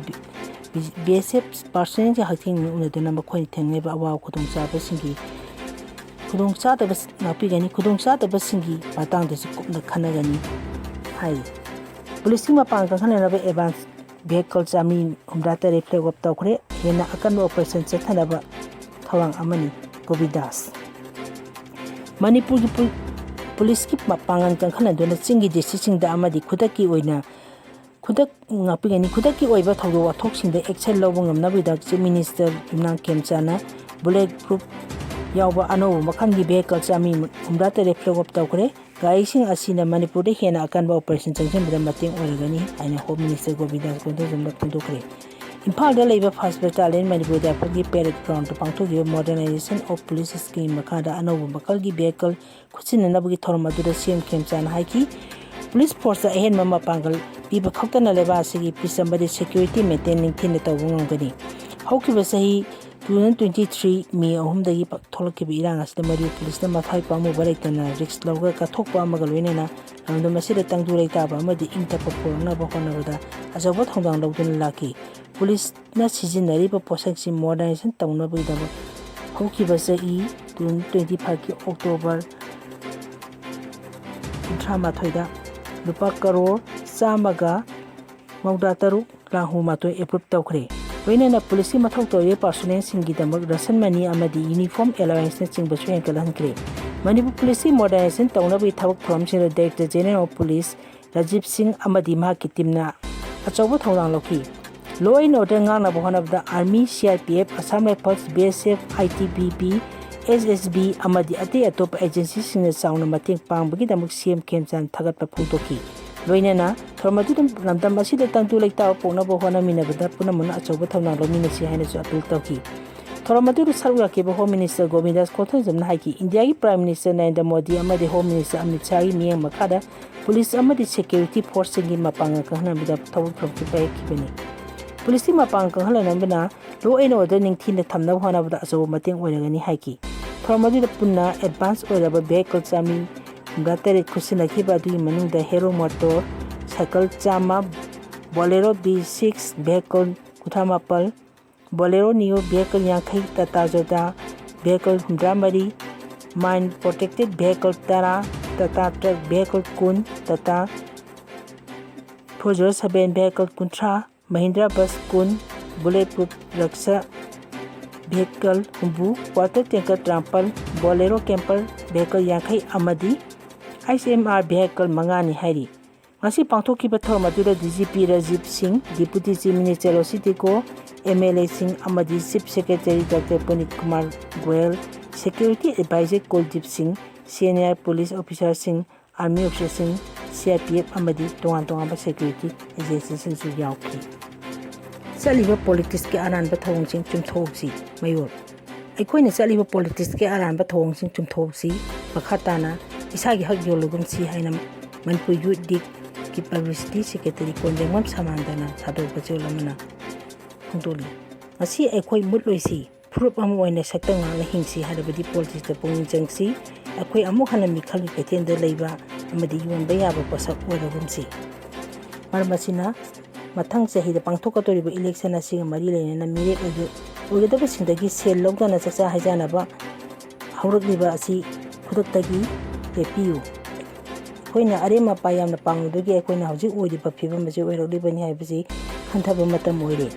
ꯕꯤ ꯑꯦꯁ ꯑꯦꯐ ꯄꯥꯔꯁꯣꯅꯦꯜꯒꯤ ꯍꯛꯊꯦꯡꯅꯅ ꯎꯅꯗꯨꯅ ꯃꯈꯣꯏꯅ ꯊꯦꯡꯅꯔꯤꯕ ꯑꯋꯥꯕ ꯈꯨꯗꯣꯡꯆꯥꯕꯁꯤꯡꯒꯤ ꯈꯨꯗꯣꯡꯆꯥꯗꯕ ꯉꯥꯛꯄꯤꯒꯅꯤ꯫ ꯈꯨꯗꯣꯡꯆꯥꯗꯕꯁꯤꯡꯒꯤ ꯃꯇꯥꯡꯗꯁꯨ ꯀꯨꯞꯅ ꯈꯟꯅꯒꯅꯤ ꯍꯥꯏꯔꯤ꯫ ꯄꯨꯂꯤꯁꯀꯤ ꯃꯄꯥꯡꯒꯜ ꯀꯟꯈꯠꯅꯅꯕ ꯑꯦꯗꯚꯥꯟꯁ ꯚꯦꯍꯤꯀꯜ ꯆꯥꯃꯔꯤ ꯍꯨꯝꯗ꯭ꯔꯥ ꯇꯔꯦꯠ ꯐ꯭ꯂꯦꯒ ꯑꯣꯐ ꯇꯧꯈ꯭ꯔꯦ꯫ ꯍꯦꯟꯅ ꯑꯀꯟꯕ ꯑꯣꯄꯔꯦꯁꯟ ꯆꯠꯊꯅꯕ ꯊꯧꯔꯥꯡ ꯑꯃꯅꯤ꯫ ꯒꯣꯕꯤꯟꯗꯥꯁ꯫ ꯃꯅꯤꯄꯨꯔꯒꯤ ꯄꯨ-, ꯄꯨꯂꯤꯁꯀꯤ ꯃ-, ꯄꯥꯡꯒꯜ ꯀꯟꯈꯠꯅꯗꯨꯅ ꯆꯤꯡꯒꯤ ꯗꯤꯁꯇ꯭ꯔꯤꯛꯁꯤꯡꯗ ꯑꯃꯗꯤ ꯈꯨꯗꯛꯀꯤ ꯑꯣꯏꯅ, ꯈꯨꯗꯛ ꯉꯥꯛꯄꯤꯒꯅꯤ꯫ ꯈꯨꯗꯛꯀꯤ ꯑꯣꯏꯕ ꯊꯧꯗꯣꯛ ꯋꯥꯊꯣꯛꯁꯤꯡꯗ ꯑꯦꯛꯁꯟ ꯂꯧꯕ ꯉꯝꯅꯕꯒꯤꯗꯛ ꯆꯤꯐ ꯃꯤꯅꯤꯁꯇꯔ ꯌꯨꯝꯅꯥꯝ ꯈꯦꯝꯆꯥꯟꯅ ꯕꯨꯂꯦꯠ ꯄ꯭ꯔꯨꯐ ꯌꯥꯎꯕ ꯑꯅꯧꯕ ꯃꯈꯜꯒꯤ ꯚꯦꯍꯤꯀꯜ ꯆꯥꯃꯔꯤ ꯍꯨꯝꯗ꯭ꯔꯥ ꯇꯔꯦꯠ ꯐ꯭ꯂꯦꯒ ꯑꯣꯐ ꯇꯧꯈ꯭ꯔꯦ꯫ ꯒꯥꯔꯤꯁꯤꯡ ꯑꯁꯤꯅ ꯃꯅꯤꯄꯨꯔꯗ ꯍꯦꯟꯅ ꯑꯀꯟꯕ ꯑꯣꯄꯔꯦꯁꯟ ꯆꯪꯁꯤꯟꯕꯗ ꯃꯇꯦꯡ ꯑꯣꯏꯔꯒꯅꯤ ꯍꯥꯏꯅ ꯍꯣꯝ ꯃꯤꯅꯤꯁꯇꯔ ꯒꯣꯕꯤꯟꯗꯥꯁ ꯀꯣꯟꯗꯨꯖꯝꯅ ꯐꯣꯡꯗꯣꯛꯈ꯭ꯔꯦ꯫ ꯏꯝꯐꯥꯜꯗ ꯂꯩꯕ ꯐꯥꯔꯁ ꯕꯦꯇꯥꯂꯤꯌꯟ ꯃꯅꯤꯄꯨꯔ ꯔꯥꯏꯐꯜꯒꯤ ꯄꯦꯔꯦꯗ ꯒ꯭ꯔꯥꯎꯟꯗ ꯄꯥꯡꯊꯣꯛꯈꯤꯕ ꯃꯣꯗꯔꯅꯥꯏꯖꯦꯁꯟ ꯑꯣꯐ ꯄꯨꯂꯤꯁ ꯁ꯭ꯀꯤꯝ ꯃꯈꯥꯗ ꯑꯅꯧꯕ ꯃꯈꯜꯒꯤ ꯚꯦꯍꯤꯀꯜ ꯈꯨꯠꯁꯤꯟꯅꯅꯕꯒꯤ ꯊꯧꯔꯝ ꯑꯗꯨꯗ ꯁꯤ ꯑꯦꯝ ꯈꯦꯝꯆꯥꯟꯅ ꯍꯥꯏꯈꯤ, ꯄꯨꯂꯤꯁ ꯐꯣꯔꯁꯇ ꯑꯍꯦꯟꯕ ꯃꯄꯥꯡꯒꯜ ꯄꯤꯕ ꯈꯛꯇꯅ ꯂꯩꯕꯥꯛ ꯑꯁꯤꯒꯤ ꯄꯤꯁ ꯑꯃꯗꯤ ꯁꯦꯀ꯭ꯌꯨꯔꯤꯇꯤ ꯃꯦꯟꯇꯦꯟ ꯅꯤꯡꯊꯤꯅ ꯇꯧꯕ ꯉꯝꯒꯅꯤ꯫ ꯍꯧꯈꯤꯕ ꯆꯍꯤ two thousand twenty three ꯃꯦ ꯑꯍꯨꯝꯗꯒꯤ ꯄ-, ꯊꯣꯛꯂꯛꯈꯤꯕ ꯏꯔꯥꯡ ꯑꯁꯤꯗ ꯃꯔꯤꯌꯨ ꯄꯨꯂꯤꯁꯅ ꯃꯊ꯭ꯋꯥꯏ ꯄꯥꯝꯃꯨꯕ ꯂꯩꯇꯅ ꯔꯤꯁꯛ ꯂꯧꯔꯒ ꯀꯠꯊꯣꯛꯄ ꯑꯃꯒ ꯂꯣꯏꯅꯅ ꯂꯝꯗꯝ ꯑꯁꯤꯗ ꯇꯪꯗꯨ ꯂꯩꯇꯥꯕ ꯑꯃꯗꯤ ꯏꯪ ꯇꯞꯄ ꯄꯨꯔꯛꯅꯕ ꯍꯣꯠꯅꯕꯗ ꯑꯆꯧꯕ ꯊꯧꯗꯥꯡ ꯂꯧꯗꯨꯅ ꯂꯥꯛꯈꯤ꯫ ꯄꯨꯂꯤꯁꯅ ꯁꯤꯖꯤꯟꯅꯔꯤꯕ ꯄꯣꯠꯁꯛꯁꯤꯡ ꯃꯣꯗꯔꯅꯥꯏꯖꯦꯁꯟ ꯇꯧꯅꯕꯒꯤꯗꯃꯛ ꯍꯧꯈꯤꯕ ꯆꯍꯤ two thousand twenty fiveꯀꯤ ꯑꯣꯛꯇꯣꯕꯔ ꯀꯨꯟꯊ꯭ꯔꯥ ꯃꯥꯊꯣꯏꯗ ꯂꯨꯄꯥ ꯀꯔꯣꯔ ꯆꯥꯝꯃꯒ ꯃꯧꯗ꯭ꯔꯥ ꯇꯔꯨꯛ ꯂꯥꯈ ꯍꯨꯝꯐꯨ ꯃꯥꯊꯣꯏ ꯑꯦꯄ꯭ꯔꯨꯞ ꯇꯧꯈ꯭ꯔꯦ꯫ ꯂꯣꯏꯅꯅ ꯄꯨꯂꯤꯁꯀꯤ ꯃꯊꯧ ꯇꯧꯔꯤꯕ ꯄꯥꯔꯁꯣꯅꯦꯜꯁꯤꯡꯒꯤꯗꯃꯛ ꯔꯦꯁꯟ ꯃꯅꯤ ꯑꯃꯗꯤ ꯌꯨꯅꯤꯐꯣꯔꯝ ꯑꯦꯂꯥꯋꯦꯟꯁꯅꯆꯤꯡꯕꯁꯨ ꯍꯦꯟꯒꯠꯍꯟꯈ꯭ꯔꯦ꯫ ꯃꯅꯤꯄꯨꯔ ꯄꯨꯂꯤꯁꯀꯤ ꯃꯣꯗꯔꯅꯥꯏꯖꯦꯁꯟ ꯇꯧꯅꯕꯒꯤ ꯊꯕꯛ ꯊꯧꯔꯝꯁꯤꯡꯗ director general of police Rajiv ꯁꯤꯡ ꯑꯃꯗꯤ ꯃꯍꯥꯛꯀꯤ ꯇꯤꯝꯅ ꯑꯆꯧꯕ ꯊꯧꯗꯥꯡ ꯂꯧꯈꯤ꯫ Law and order ꯉꯥꯛꯅꯕ ꯍꯣꯠꯅꯕꯗ army, C R P F, Assam rifles, B S F, I T B P, S S B ꯑꯃꯗꯤ ꯑꯇꯩ ꯑꯇꯣꯞꯄ ꯑꯦꯖꯦꯟꯁꯤꯁꯤꯡꯅ ꯆꯥꯎꯅ ꯃꯇꯦꯡ ꯄꯥꯡꯕꯒꯤꯗꯃꯛ ꯁꯤ ꯑꯦꯝ ꯈꯦꯝꯆꯥꯟ ꯊꯥꯒꯠꯄ ꯐꯣꯡꯗꯣꯛꯈꯤ꯫ ꯂꯣꯏꯅꯅ ꯊꯧꯔꯝ ꯑꯗꯨꯗ ꯂꯝꯗꯝ ꯑꯁꯤꯗ ꯇꯪꯗꯨ ꯂꯩꯇꯥꯕ ꯄꯣꯛꯅꯕ ꯍꯣꯠꯅꯃꯤꯟꯅꯕꯗ ꯄꯨꯝꯅꯃꯛꯅ ꯑꯆꯧꯕ ꯊꯧꯗꯥꯡ ꯂꯧꯃꯤꯟꯅꯁꯤ ꯍꯥꯏꯅꯁꯨ ꯑꯄꯤꯜ ꯇꯧꯈꯤ꯫ ꯊꯧꯔꯝ ꯑꯗꯨꯗ ꯁꯔꯨꯛ ꯌꯥꯈꯤꯕ ꯍꯣꯝ ꯃꯤꯅꯤꯁꯇꯔ ꯒꯣꯕꯤꯟꯗꯥꯁ ꯀꯣꯊꯟꯖꯝꯅ ꯍꯥꯏꯈꯤ, ꯏꯟꯗꯤꯌꯥꯒꯤ ꯄ꯭ꯔꯥꯏꯝ ꯃꯤꯅꯤꯁꯇꯔ ꯅꯔꯦꯟꯗ꯭ꯔ ꯃꯣꯗꯤ ꯑꯃꯗꯤ ꯍꯣꯝ ꯃꯤꯅꯤꯁꯇꯔ ꯑꯃꯤꯠ ꯁꯥꯍꯒꯤ ꯃꯤꯠꯌꯦꯡ ꯃꯈꯥꯗ ꯄꯨꯂꯤꯁ ꯑꯃꯗꯤ ꯁꯦꯀ꯭ꯌꯨꯔꯤꯇꯤ ꯐꯣꯔꯁꯁꯤꯡꯒꯤ ꯃꯄꯥꯡꯒꯜ ꯀꯟꯈꯠꯅꯕꯗ ꯊꯕꯛ ꯊꯧꯔꯝꯁꯤꯡ ꯄꯥꯏꯈꯠꯈꯤꯕꯅꯤ꯫ ꯄꯨꯂꯤꯁꯀꯤ ꯃꯄꯥꯡꯒꯜ ꯀꯟꯈꯠꯅꯅꯕꯅ law and order ꯅꯤꯡꯊꯤꯅ ꯊꯝꯅꯕ ꯍꯣꯠꯅꯕꯗ ꯑꯆꯧꯕ ꯃꯇꯦꯡ ꯑꯣꯏꯔꯒꯅꯤ ꯍꯥꯏꯈꯤ꯫ ꯊꯧꯔꯝ ꯑꯗꯨꯗ ꯄꯨꯟꯅ ꯑꯦꯗꯚꯥꯟꯁ ꯑꯣꯏꯔꯕ ꯚꯦꯍꯤꯀꯜ ꯆꯥꯝꯃꯔꯤ ꯍꯨꯝꯐꯨꯇꯔꯦꯠ ꯈꯨꯠꯁꯤꯟꯅꯈꯤꯕ, ꯑꯗꯨꯒꯤ ꯃꯅꯨꯡꯗ ꯍꯦꯔꯣ ꯃꯣꯇꯣꯔ ꯁꯥꯏꯀꯜ ꯆꯥꯝꯃ, ꯕꯣꯂꯦꯔꯣ ꯕꯤ ꯁꯤꯛꯁ ꯚꯦꯍꯤꯀꯜ ꯀꯨꯟꯊ꯭ꯔꯥ ꯃꯥꯄꯜ, ꯕꯣꯂꯦꯔꯣ ꯅꯤꯌꯣ ꯚꯦꯍꯤꯀꯜ ꯌꯥꯡꯈꯩ, ꯇꯥꯇꯥ ꯖꯣꯗꯥ ꯚꯦꯍꯤꯀꯜ ꯍꯨꯝꯗ꯭ꯔꯥ ꯃꯔꯤ, ꯃꯥꯏꯟ ꯄ꯭ꯔꯣꯇꯦꯛꯇꯦꯠ ꯚꯦꯍꯤꯀꯜ ꯇꯔꯥ, ꯇꯥꯇꯥ ꯇ꯭ꯔꯛ ꯚꯦꯍꯤꯀꯜ ꯀꯨꯟ, Tata four zero seven vehicle ꯀꯨꯟꯊ꯭ꯔꯥ, ꯃꯍꯤꯟꯗ꯭ꯔꯥ ꯕꯁ ꯀꯨꯟ, ꯕꯨꯂꯦꯠ ꯄ꯭ꯔꯨꯐ ꯔꯛꯁꯥ ꯚꯦꯍꯤꯀꯜ ꯍꯨꯝꯐꯨ, ꯋꯥꯇꯔ ꯇꯦꯡꯀꯔ ꯇꯔꯥꯃꯥꯄꯜ, ꯕꯣꯂꯦꯔꯣ ꯀꯦꯝꯄꯔ ꯚꯦꯍꯤꯀꯜ ꯌꯥꯡꯈꯩ ꯑꯃꯗꯤ ꯑꯥꯏꯁ ꯑꯦꯝ ꯑꯥꯔ ꯚꯦꯍꯤꯀꯜ ꯃꯉꯥꯅꯤ ꯍꯥꯏꯔꯤ꯫ ꯉꯁꯤ ꯄꯥꯡꯊꯣꯛꯈꯤꯕ ꯊꯧꯔꯝ ꯑꯗꯨꯗ D G P Rajiv Singh, deputy chief minister Losi Teko, M L ꯑꯦꯁꯤꯡ ꯑꯃꯗꯤ chief secretary doctor Punit Kumar Goel, security adviser Kuldeep Singh, senior police ꯑꯣꯐꯤꯁꯥꯔꯁꯤꯡ, ꯑꯥꯔꯃꯤ ꯑꯣꯐꯤꯁꯥꯔꯁꯤꯡ, ꯁꯤ ꯑꯥꯔ ꯄꯤ ꯑꯦꯐ ꯑꯃꯗꯤ ꯇꯣꯉꯥꯟ ꯇꯣꯉꯥꯟꯕ ꯁꯦꯀ꯭ꯌꯨꯔꯤꯇꯤ ꯑꯦꯖꯦꯟꯁꯤꯁꯤꯡꯁꯨ ꯌꯥꯎꯈꯤ꯫ ꯆꯠꯂꯤꯕ ꯄꯣꯂꯤꯇꯤꯛꯁꯀꯤ ꯑꯔꯥꯟꯕ ꯊꯧꯑꯣꯡꯁꯤꯡ ꯆꯨꯝꯊꯣꯛꯁꯤ꯫ ꯃꯌꯣꯜ: ꯑꯩꯈꯣꯏꯅ ꯆꯠꯂꯤꯕ ꯄꯣꯂꯤꯇꯤꯛꯁꯀꯤ ꯑꯔꯥꯟꯕ ꯊꯧꯑꯣꯡꯁꯤꯡ ꯆꯨꯝꯊꯣꯛꯁꯤ꯫ ꯃꯈꯥ ꯇꯥꯅ ꯏꯁꯥꯒꯤ ꯍꯛ ꯌꯣꯜꯂꯒꯨꯝꯁꯤ ꯍꯥꯏꯅ ꯃꯅꯤꯄꯨꯔ ꯌꯨꯠ ꯂꯤꯒꯀꯤ ꯄꯕ꯭ꯂꯤꯁꯤꯇꯤ ꯁꯦꯀ꯭ꯔꯦꯇꯔꯤ ꯀꯣꯟꯖꯦꯡꯕꯝ ꯁꯃꯥꯟꯗꯅ ꯊꯥꯗꯣꯛꯄ ꯆꯦꯔꯣꯜ ꯑꯃꯅ ꯐꯣꯡꯗꯣꯛꯂꯤ꯫ ꯉꯁꯤ ꯑꯩꯈꯣꯏ ꯃꯨꯠꯂꯣꯏꯁꯤ, ꯐꯨꯔꯨꯞ ꯑꯃ ꯑꯣꯏꯅ ꯁꯛꯇꯝ ꯉꯥꯛꯅ ꯍꯤꯡꯁꯤ ꯍꯥꯏꯔꯕꯗꯤ ꯄꯣꯂꯤꯇꯤꯛꯁꯇ ꯄꯨꯛꯅꯤꯡ ꯆꯪꯁꯤ꯫ ꯑꯩꯈꯣꯏ ꯑꯃꯨꯛ ꯍꯟꯅ ꯃꯤꯈꯜꯒꯤ ꯀꯩꯊꯦꯜꯗ ꯂꯩꯕ ꯑꯃꯗꯤ ꯌꯣꯟꯕ ꯌꯥꯕ ꯄꯣꯠꯁꯛ ꯑꯣꯏꯔꯒꯨꯝꯁꯤ꯫ ꯃꯔꯝ ꯑꯁꯤꯅ, ꯃꯊꯪ ꯆꯍꯤꯗ ꯄꯥꯡꯊꯣꯛꯀꯗꯧꯔꯤꯕ ꯏꯂꯦꯛꯁꯟ ꯑꯁꯤꯒ ꯃꯔꯤ ꯂꯩꯅꯅ ꯃꯤꯔꯦꯞ ꯑꯣꯏꯒ-, ꯑꯣꯏꯒꯗꯕꯁꯤꯡꯗꯒꯤ ꯁꯦꯜ ꯂꯧꯗꯅ ꯆꯥꯛꯆꯥ ꯍꯩꯖꯥꯟꯅꯕ ꯍꯧꯔꯛꯂꯤꯕ ꯑꯁꯤ ꯈꯨꯗꯛꯇꯒꯤ ꯂꯦꯞꯄꯤꯌꯨ꯫ ꯑꯩꯈꯣꯏꯅ ꯑꯔꯦꯝ ꯑꯄꯥ ꯌꯥꯝꯅ ꯄꯥꯝꯂꯨꯕꯒꯤ ꯑꯩꯈꯣꯏꯅ ꯍꯧꯖꯤꯛ ꯑꯣꯏꯔꯤꯕ ꯐꯤꯕꯝ ꯑꯁꯤ ꯑꯣꯏꯔꯛꯂꯤꯕꯅꯤ ꯍꯥꯏꯕꯁꯤ ꯈꯟꯊꯕ ꯃꯇꯝ ꯑꯣꯏꯔꯦ꯫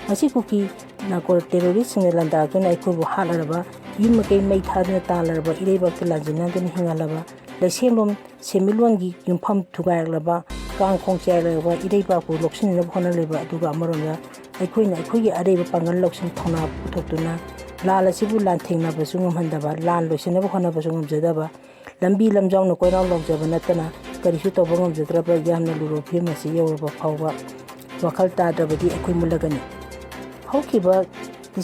ꯉꯁꯤ ꯀꯨꯀꯤ ꯅꯥꯔꯀꯣ ꯇꯦꯔꯣꯔꯤꯁꯁꯤꯡꯅ ꯂꯥꯟꯗꯥꯔꯛꯇꯨꯅ ꯑꯩꯈꯣꯏꯕꯨ ꯍꯥꯠꯂꯔꯕ ꯌꯨꯝ ꯃꯀꯩ ꯃꯩ ꯊꯥꯗꯨꯅ ꯇꯥꯜꯂꯔꯕ ꯏꯔꯩꯕꯥꯛꯇ ꯂꯥꯟꯖꯦꯟꯅꯗꯨꯅ ꯍꯤꯡꯍꯜꯂꯕ ꯂꯩꯁꯦꯝꯂꯣꯟ ꯁꯦꯟꯃꯤꯠꯂꯣꯟꯒꯤ ꯌꯨꯝꯐꯝ ꯊꯨꯒꯥꯏꯔꯛꯂꯕ ꯀꯥꯡ ꯈꯣꯡ ꯆꯥꯏꯔꯛꯂꯕ ꯏꯔꯩꯕꯥꯛꯄꯨ ꯂꯧꯁꯤꯟꯅꯅꯕ ꯍꯣꯠꯅꯔꯤꯕ, ꯑꯗꯨꯒ ꯑꯃꯔꯣꯝꯗ ꯑꯩꯈꯣꯏꯅ ꯑꯩꯈꯣꯏꯒꯤ ꯑꯔꯩꯕ ꯄꯥꯡꯒꯜ ꯂꯧꯁꯤꯡ ꯊꯧꯅꯥ ꯄꯨꯊꯣꯛꯇꯨꯅ ꯂꯥꯟ ꯑꯁꯤꯕꯨ ꯂꯥꯟꯊꯦꯡꯅꯕꯁꯨ ꯉꯝꯍꯟꯗꯕ, ꯂꯥꯟ ꯂꯣꯏꯁꯤꯟꯅꯕ ꯍꯣꯠꯅꯕꯁꯨ ꯉꯝꯖꯗꯕ, ꯂꯝꯕꯤ ꯂꯝꯖꯥꯎꯅ ꯀꯣꯏꯔꯥꯎ ꯂꯥꯎꯖꯕ ꯅꯠꯇꯅ ꯀꯔꯤꯁꯨ ꯇꯧꯕ ꯉꯝꯖꯗ꯭ꯔꯕ ꯌꯥꯝꯅ ꯂꯨꯔꯕ ꯐꯤꯕꯝ ꯑꯁꯤ ꯌꯧꯔꯕ ꯐꯥꯎꯕ ꯋꯥꯈꯜ ꯇꯥꯗ꯭ꯔꯕꯗꯤ ꯑꯩꯈꯣꯏ ꯃꯨꯠꯂꯒꯅꯤ꯫ ꯍꯧꯈꯤꯕ ꯇꯨ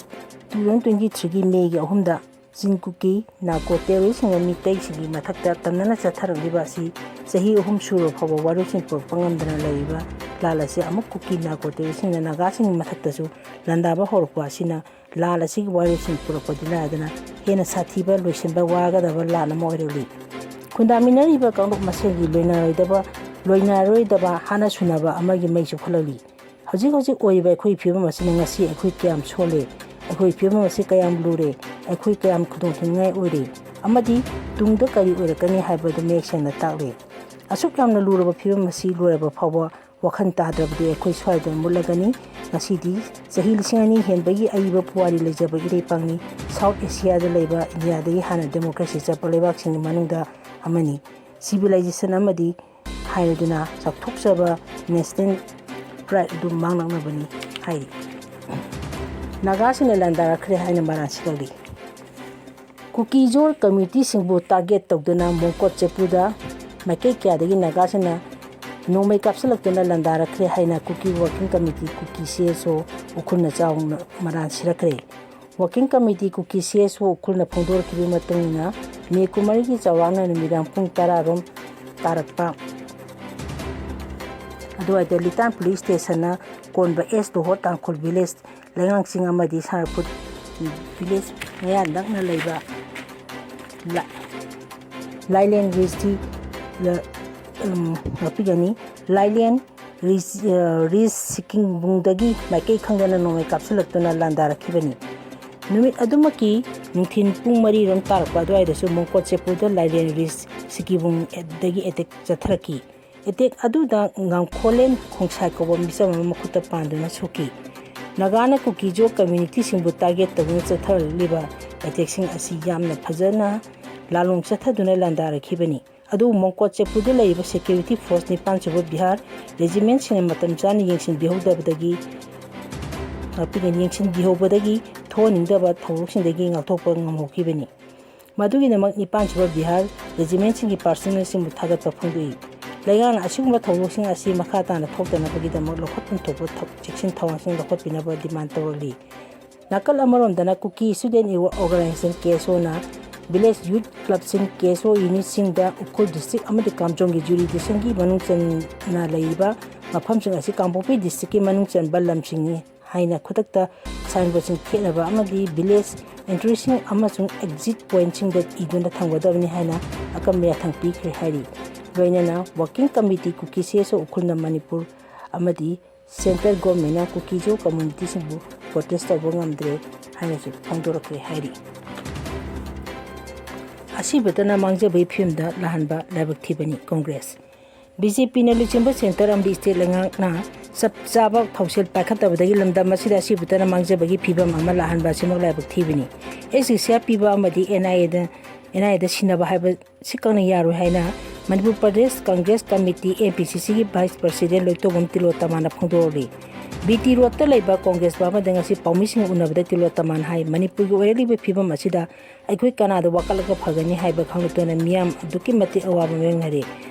ꯊꯥꯎꯖꯟ ꯇ꯭ꯋꯦꯟꯇꯤ ꯊ꯭ꯔꯤꯒꯤ ꯃꯦꯒꯤ ꯑꯍꯨꯝꯗ ꯆꯤꯟ ꯀꯨꯀꯤ ꯅꯥꯔꯀꯣ ꯇꯦꯔꯣꯔꯤꯁꯁꯤꯡꯅ ꯃꯤꯇꯩꯁꯤꯡꯒꯤ ꯃꯊꯛꯇ ꯇꯝꯅꯅ ꯆꯠꯊꯔꯛꯂꯤꯕ ꯑꯁꯤ ꯆꯍꯤ ꯑꯍꯨꯝ ꯁꯨꯔꯕ ꯐꯥꯎꯕ ꯋꯥꯔꯣꯏꯁꯤꯟ ꯄꯨꯔꯛꯄ ꯉꯝꯗꯅ ꯂꯩꯔꯤꯕ ꯂꯥꯟ ꯑꯁꯤ ꯑꯃꯨꯛ ꯀꯨꯀꯤ ꯅꯥꯔꯀꯣ ꯇꯦꯔꯣꯔꯤꯁꯁꯤꯡꯅ ꯅꯥꯒꯥꯁꯤꯡꯒꯤ ꯃꯊꯛꯇꯁꯨ ꯂꯥꯟꯗꯥꯕ ꯍꯧꯔꯛꯄ ꯑꯁꯤꯅ ꯂꯥꯟ ꯑꯁꯤꯒꯤ ꯋꯥꯔꯣꯏꯁꯤꯟ ꯄꯨꯔꯛꯄꯗꯤ ꯅꯥꯗꯅ ꯍꯦꯟꯅ ꯁꯥꯊꯤꯕ, ꯂꯣꯏꯁꯤꯟꯕ ꯋꯥꯒꯗꯕ ꯂꯥꯟ ꯑꯃ ꯑꯣꯏꯔꯛꯂꯤ꯫ ꯈꯨꯟꯗꯥꯃꯤꯟꯅꯔꯤꯕ ꯀꯥꯡꯂꯨꯞ ꯃꯁꯦꯜꯒꯤ ꯂꯣꯏꯅꯔꯣꯏꯗꯕ, ꯂꯣꯏꯅꯔꯣꯏꯗꯕ ꯍꯥꯟꯅ ꯁꯨꯅꯕ ꯑꯃꯒꯤ ꯃꯩ ꯆꯨꯞꯈꯠꯂꯛꯂꯤ꯫ ꯍꯧꯖꯤꯛ ꯍꯧꯖꯤꯛ ꯑꯣꯏꯔꯤꯕ ꯑꯩꯈꯣꯏꯒꯤ ꯐꯤꯕꯝ ꯑꯁꯤꯅ ꯉꯁꯤ ꯑꯩꯈꯣꯏ ꯀꯌꯥꯝ ꯁꯣꯜꯂꯦ, ꯑꯩꯈꯣꯏꯒꯤ ꯐꯤꯕꯝ ꯑꯁꯤ ꯀꯌꯥꯝ ꯂꯨꯔꯦ, ꯑꯩꯈꯣꯏ ꯀꯌꯥꯝ ꯈꯨꯗꯣꯡꯊꯤꯅꯤꯡꯉꯥꯏ ꯑꯣꯏꯔꯦ, ꯑꯃꯗꯤ ꯇꯨꯡꯗ ꯀꯔꯤ ꯑꯣꯏꯔꯛꯀꯅꯤ ꯍꯥꯏꯕꯗꯨ ꯃꯌꯦꯛ ꯁꯦꯡꯅ ꯇꯥꯛꯂꯦ꯫ ꯑꯁꯨꯛ ꯌꯥꯝꯅ ꯂꯨꯔꯕ ꯐꯤꯕꯝ ꯑꯁꯤ ꯂꯣꯏꯔꯕ ꯐꯥꯎꯕ ꯋꯥꯈꯜ ꯇꯥꯗ꯭ꯔꯕꯗꯤ ꯑꯩꯈꯣꯏ ꯁ꯭ꯋꯥꯏꯗ ꯃꯨꯠꯂꯒꯅꯤ꯫ ꯉꯁꯤꯗꯤ ꯆꯍꯤ ꯂꯤꯁꯤꯡ ꯑꯅꯤ ꯍꯦꯟꯕꯒꯤ ꯑꯏꯕ ꯄꯨꯋꯥꯔꯤ ꯂꯩꯖꯕ ꯏꯔꯩꯄꯥꯛꯅꯤ꯫ ꯁꯥꯎꯠ ꯑꯦꯁꯤꯌꯥꯗ ꯂꯩꯕ ꯏꯟꯗꯤꯌꯥꯗꯒꯤ ꯍꯥꯟꯅ ꯗꯦꯃꯣꯀ꯭ꯔꯦꯁꯤ ꯆꯠꯄ ꯂꯩꯕꯥꯛꯁꯤꯡꯒꯤ ꯃꯅꯨꯡꯗ ꯑꯃꯅꯤ꯫ ꯁꯤꯚꯤꯂꯥꯏꯖꯦꯁꯟ ꯑꯃꯗꯤ ꯍꯥꯏꯔꯗꯨꯅ ꯆꯥꯎꯊꯣꯛꯆꯕ ꯅꯦꯁꯅꯦꯜ ꯄ꯭ꯔꯥꯏꯗ ꯑꯗꯨ ꯃꯥꯡꯂꯛꯅꯕꯅꯤ ꯍꯥꯏꯔꯤ꯫ ꯅꯥꯒꯥꯁꯤꯡꯅ ꯂꯥꯟꯗꯥꯔꯛꯈ꯭ꯔꯦ ꯍꯥꯏꯅ ꯃꯔꯥꯜ ꯁꯤꯔꯛꯂꯤ꯫ ꯀꯨꯀꯤꯖꯣꯔ ꯀꯝꯃ꯭ꯌꯨꯅꯤꯇꯤꯁꯤꯡꯕꯨ ꯇꯥꯔꯒꯦꯠ ꯇꯧꯗꯨꯅ ꯃꯣꯡꯀꯣꯠ ꯆꯦꯄꯨꯗ ꯃꯥꯏꯀꯩ ꯀꯌꯥꯗꯒꯤ ꯅꯥꯒꯥꯁꯤꯡꯅ ꯅꯣꯡꯃꯩ ꯀꯥꯞꯁꯤꯜꯂꯛꯇꯨꯅ ꯂꯥꯟꯗꯥꯔꯛꯈ꯭ꯔꯦ ꯍꯥꯏꯅ ꯀꯨꯀꯤ ꯋꯥꯔꯀꯤꯡ ꯀꯝꯃꯤꯇꯤ, ꯀꯨꯀꯤ ꯁꯤ ꯑꯦꯁ ꯑꯣ, ꯎꯈ꯭ꯔꯨꯜꯅ ꯆꯥꯎꯅ ꯃꯔꯥꯜ ꯁꯤꯔꯛꯈ꯭ꯔꯦ꯫ ꯋꯥꯔꯀꯤꯡ ꯀꯝꯃꯤꯇꯤ, ꯀꯨꯀꯤ ꯁꯤ ꯑꯦꯁ ꯑꯣ ꯎꯈ꯭ꯔꯨꯜꯅ ꯐꯣꯡꯗꯣꯔꯛꯈꯤꯕꯒꯤ ꯃꯇꯨꯡ ꯏꯟꯅ, ꯃꯦ ꯀꯨꯟꯃꯔꯤꯒꯤ ꯆꯥꯎꯔꯥꯛꯅ ꯅꯨꯃꯤꯗꯥꯡ ꯄꯨꯡ ꯇꯔꯥ ꯔꯣꯝ ꯇꯥꯔꯛꯄ ꯑꯗꯨꯋꯥꯏꯗ ꯂꯤꯇꯥꯟ ꯄꯨꯂꯤꯁ ꯁ꯭ꯇꯦꯁꯟꯅ ꯀꯣꯟꯕ ꯑꯦꯁ ꯂꯣꯍꯣꯔ ꯇꯥꯡꯈꯨꯜ ꯚꯤꯂꯦꯖ, ꯂꯩꯉꯥꯡ ꯆꯤꯡ ꯑꯃꯗꯤ ꯁꯥꯔꯐꯨꯠ ꯚꯤꯂꯦꯖ ꯃꯌꯥ ꯅꯛꯅ ꯂꯩꯕ ꯂꯥ-, ꯂꯥꯏꯂꯦꯟ ꯔꯤꯁꯇꯤ ꯂ-, ꯎꯝ, ꯉꯥꯛꯄꯤꯒꯅꯤ꯫ ꯂꯥꯏꯂꯦꯟ ꯔꯤꯁ-, ꯑ, ꯔꯤꯁ ꯁꯤꯀꯤꯕꯨꯡꯗꯒꯤ ꯃꯥꯏꯀꯩ ꯈꯪꯗꯅ ꯅꯣꯡꯃꯩ ꯀꯥꯞꯁꯤꯜꯂꯛꯇꯨꯅ ꯂꯥꯟꯗꯥꯔꯛꯈꯤꯕꯅꯤ꯫ ꯅꯨꯃꯤꯠ ꯑꯗꯨꯃꯛꯀꯤ ꯅꯨꯡꯊꯤꯜ ꯄꯨꯡ ꯃꯔꯤ ꯔꯣꯝ ꯇꯥꯔꯛꯄ ꯑꯗꯨꯋꯥꯏꯗꯁꯨ ꯃꯣꯡꯀꯣꯠ ꯆꯦꯄꯨꯗ ꯂꯥꯏꯂꯦꯟ ꯔꯤꯁ ꯁꯤꯀꯤꯕꯨꯡꯗꯒꯤ ꯑꯦꯇꯦꯛ ꯆꯠꯊꯔꯛꯈꯤ꯫ ꯑꯦꯇꯦꯛ ꯑꯗꯨꯗ ꯉꯥꯡꯈꯣꯂꯦꯟ ꯈꯣꯡꯁꯥꯏ ꯀꯧꯕ ꯃꯤꯆꯝ ꯑꯃ ꯃꯈꯨꯠꯇ ꯄꯥꯟꯗꯨꯅ ꯁꯣꯛꯈꯤ꯫ ꯅꯥꯒꯥꯅ ꯀꯨꯀꯤꯖꯣ ꯀꯝꯃ꯭ꯌꯨꯅꯤꯇꯤꯁꯤꯡꯕꯨ ꯇꯥꯔꯒꯦꯠ ꯇꯧꯗꯨꯅ ꯆꯠꯊꯔꯛꯂꯤꯕ ꯃꯩꯇꯦꯛꯁꯤꯡ ꯑꯁꯤ ꯌꯥꯝꯅ ꯐꯖꯅ ꯂꯥꯂꯣꯡ ꯆꯠꯊꯗꯨꯅ ꯂꯥꯟꯗꯥꯔꯛꯈꯤꯕꯅꯤ꯫ ꯑꯗꯨꯕꯨ ꯃꯣꯡꯀꯣꯠ ꯆꯦꯄꯨꯗ ꯂꯩꯔꯤꯕ security force ꯅꯤꯄꯥꯟ ꯁꯨꯕ ꯕꯤꯍꯥꯔ regiment ꯁꯤꯡꯅ ꯃꯇꯝ ꯆꯥꯅ ꯌꯦꯡꯁꯤꯟꯕꯤꯍꯧꯗꯕꯗꯒꯤ, ꯉꯥꯛꯄꯤꯒꯅꯤ, ꯌꯦꯡꯁꯤꯟꯕꯤꯍꯧꯕꯗꯒꯤ ꯊꯣꯛꯍꯟꯅꯤꯡꯗꯕ ꯊꯧꯗꯣꯛꯁꯤꯡꯗꯒꯤ ꯉꯥꯛꯊꯣꯛꯄ ꯉꯝꯍꯧꯈꯤꯕꯅꯤ꯫ ꯃꯗꯨꯒꯤꯗꯃꯛ ꯅꯤꯄꯥꯟ ꯁꯨꯕ ꯕꯤꯍꯥꯔ regiment ꯁꯤꯡꯒꯤ personnel ꯁꯤꯡꯕꯨ ꯊꯥꯒꯠꯄ ꯐꯣꯡꯗꯣꯛꯏ꯫ ꯂꯩꯉꯥꯛꯅ ꯑꯁꯤꯒꯨꯝꯕ ꯊꯧꯗꯣꯛꯁꯤꯡ ꯑꯁꯤ ꯃꯈꯥ ꯇꯥꯅ ꯊꯣꯛꯇꯅꯕꯒꯤꯗꯃꯛ ꯂꯧꯈꯠꯐꯝ ꯊꯣꯛꯄ ꯊꯧ-, ꯆꯦꯛꯁꯤꯟ ꯊꯧꯔꯥꯡꯁꯤꯡ ꯂꯧꯈꯠꯄꯤꯅꯕ demand ꯇꯧꯔꯛꯂꯤ꯫ ꯅꯥꯀꯜ ꯑꯃꯔꯣꯝꯗꯅ ꯀꯨꯀꯤ student organization ꯀꯦ ꯑꯦꯁ ꯑꯣꯅ village youth club ꯁꯤꯡ ꯀꯦ ꯑꯦꯁ ꯑꯣ unit ꯁꯤꯡꯗ ꯎꯈ꯭ꯔꯨꯜ district ꯑꯃꯗꯤ ꯀꯥꯝꯖꯣꯡꯒꯤ jurisdiction ꯒꯤ ꯃꯅꯨꯡ ꯆꯟꯅ ꯂꯩꯔꯤꯕ ꯃꯐꯝꯁꯤꯡ ꯑꯁꯤ ꯀꯥꯡꯄꯣꯛꯄꯤ district ꯀꯤ ꯃꯅꯨꯡ ꯆꯟꯕ ꯂꯝꯁꯤꯡꯅꯤ ꯍꯥꯏꯅ ꯈꯨꯗꯛꯇ sign board ꯁꯤꯡ ꯊꯦꯠꯅꯕ ꯑꯃꯗꯤ village entry ꯁꯤꯡ ꯑꯃꯁꯨꯡ exit point ꯁꯤꯡꯗ ꯏꯗꯨꯅ ꯊꯝꯒꯗꯕꯅꯤ ꯍꯥꯏꯅ ꯑꯀꯟꯕ ꯌꯥꯊꯪ ꯄꯤꯈ꯭ꯔꯦ ꯍꯥꯏꯔꯤ꯫ ꯂꯣꯏꯅꯅ working committee ꯀꯨꯀꯤ ꯁꯤ ꯑꯦꯁ ꯑꯣ ꯎꯈ꯭ꯔꯨꯜꯅ ꯃꯅꯤꯄꯨꯔ ꯑꯃꯗꯤ central government ꯅ ꯀꯨꯀꯤꯖꯣ community ꯁꯤꯡꯕꯨ protest ꯇꯧꯕ ꯉꯝꯗ꯭ꯔꯦ ꯍꯥꯏꯅꯁꯨ ꯐꯣꯡꯗꯣꯔꯛꯈ꯭ꯔꯦ ꯍꯥꯏꯔꯤ꯫ ꯑꯁꯤꯕꯇꯅ ꯃꯥꯡꯖꯕꯒꯤ ꯐꯤꯕꯝꯗ ꯂꯥꯛꯍꯟꯕ ꯂꯥꯏꯕꯛ ꯊꯤꯕꯅꯤ ꯀꯣꯡꯒ꯭ꯔꯦꯁ꯫ ꯕꯤ ꯖꯦ ꯄꯤꯅ ꯂꯨꯆꯤꯡꯕ centre ꯑꯃꯗꯤ state ꯂꯩꯉꯥꯛꯅ ꯆꯞ ꯆꯥꯕ ꯊꯧꯁꯤꯜ ꯄꯥꯏꯈꯠꯇꯕꯗꯒꯤ ꯂꯝꯗꯝ ꯑꯁꯤꯗ ꯑꯁꯤꯕꯇꯅ ꯃꯥꯡꯖꯕꯒꯤ ꯐꯤꯕꯝ ꯑꯃ ꯂꯥꯛꯍꯟꯕ ꯑꯁꯤꯃꯛ ꯂꯥꯏꯕꯛ ꯊꯤꯕꯅꯤ꯫ Asphyxia ꯄꯤꯕ ꯑꯃꯗꯤ N I A the, N I A ꯗ ꯁꯤꯟꯅꯕ ꯍꯥꯏꯕ ꯁꯤ ꯈꯪꯅ ꯌꯥꯔꯣꯏ ꯍꯥꯏꯅ Manipur Pradesh Congress committee, M P C C ꯒꯤ vice president ꯂꯣꯏꯇꯣꯡꯕꯝ ꯇꯤꯂꯣꯇꯃꯥꯅ ꯐꯣꯡꯗꯣꯛꯂꯤ꯫ ꯕꯤ ꯇꯤ ꯔꯣꯗꯇ ꯂꯩꯕ ꯀꯣꯡꯒ꯭ꯔꯦꯁ ꯚꯕꯟꯗ ꯉꯁꯤ ꯄꯥꯎꯃꯤꯁꯤꯡ ꯎꯅꯕꯗ ꯇꯤꯂꯣꯇꯃꯥꯟ ꯍꯥꯏ, ꯃꯅꯤꯄꯨꯔꯒꯤ ꯑꯣꯏꯔꯛꯂꯤꯕ ꯐꯤꯕꯝ ꯑꯁꯤꯗ ꯑꯩꯈꯣꯏ ꯀꯅꯥꯗ ꯋꯥꯀꯠꯂꯒ ꯐꯒꯅꯤ ꯍꯥꯏꯕ ꯈꯪꯂꯛꯇꯅ ꯃꯤꯌꯥꯝ ꯑꯗꯨꯛꯀꯤ ꯃꯇꯤꯛ ꯑꯋꯥꯕ ꯃꯥꯌꯣꯛꯅꯔꯤ꯫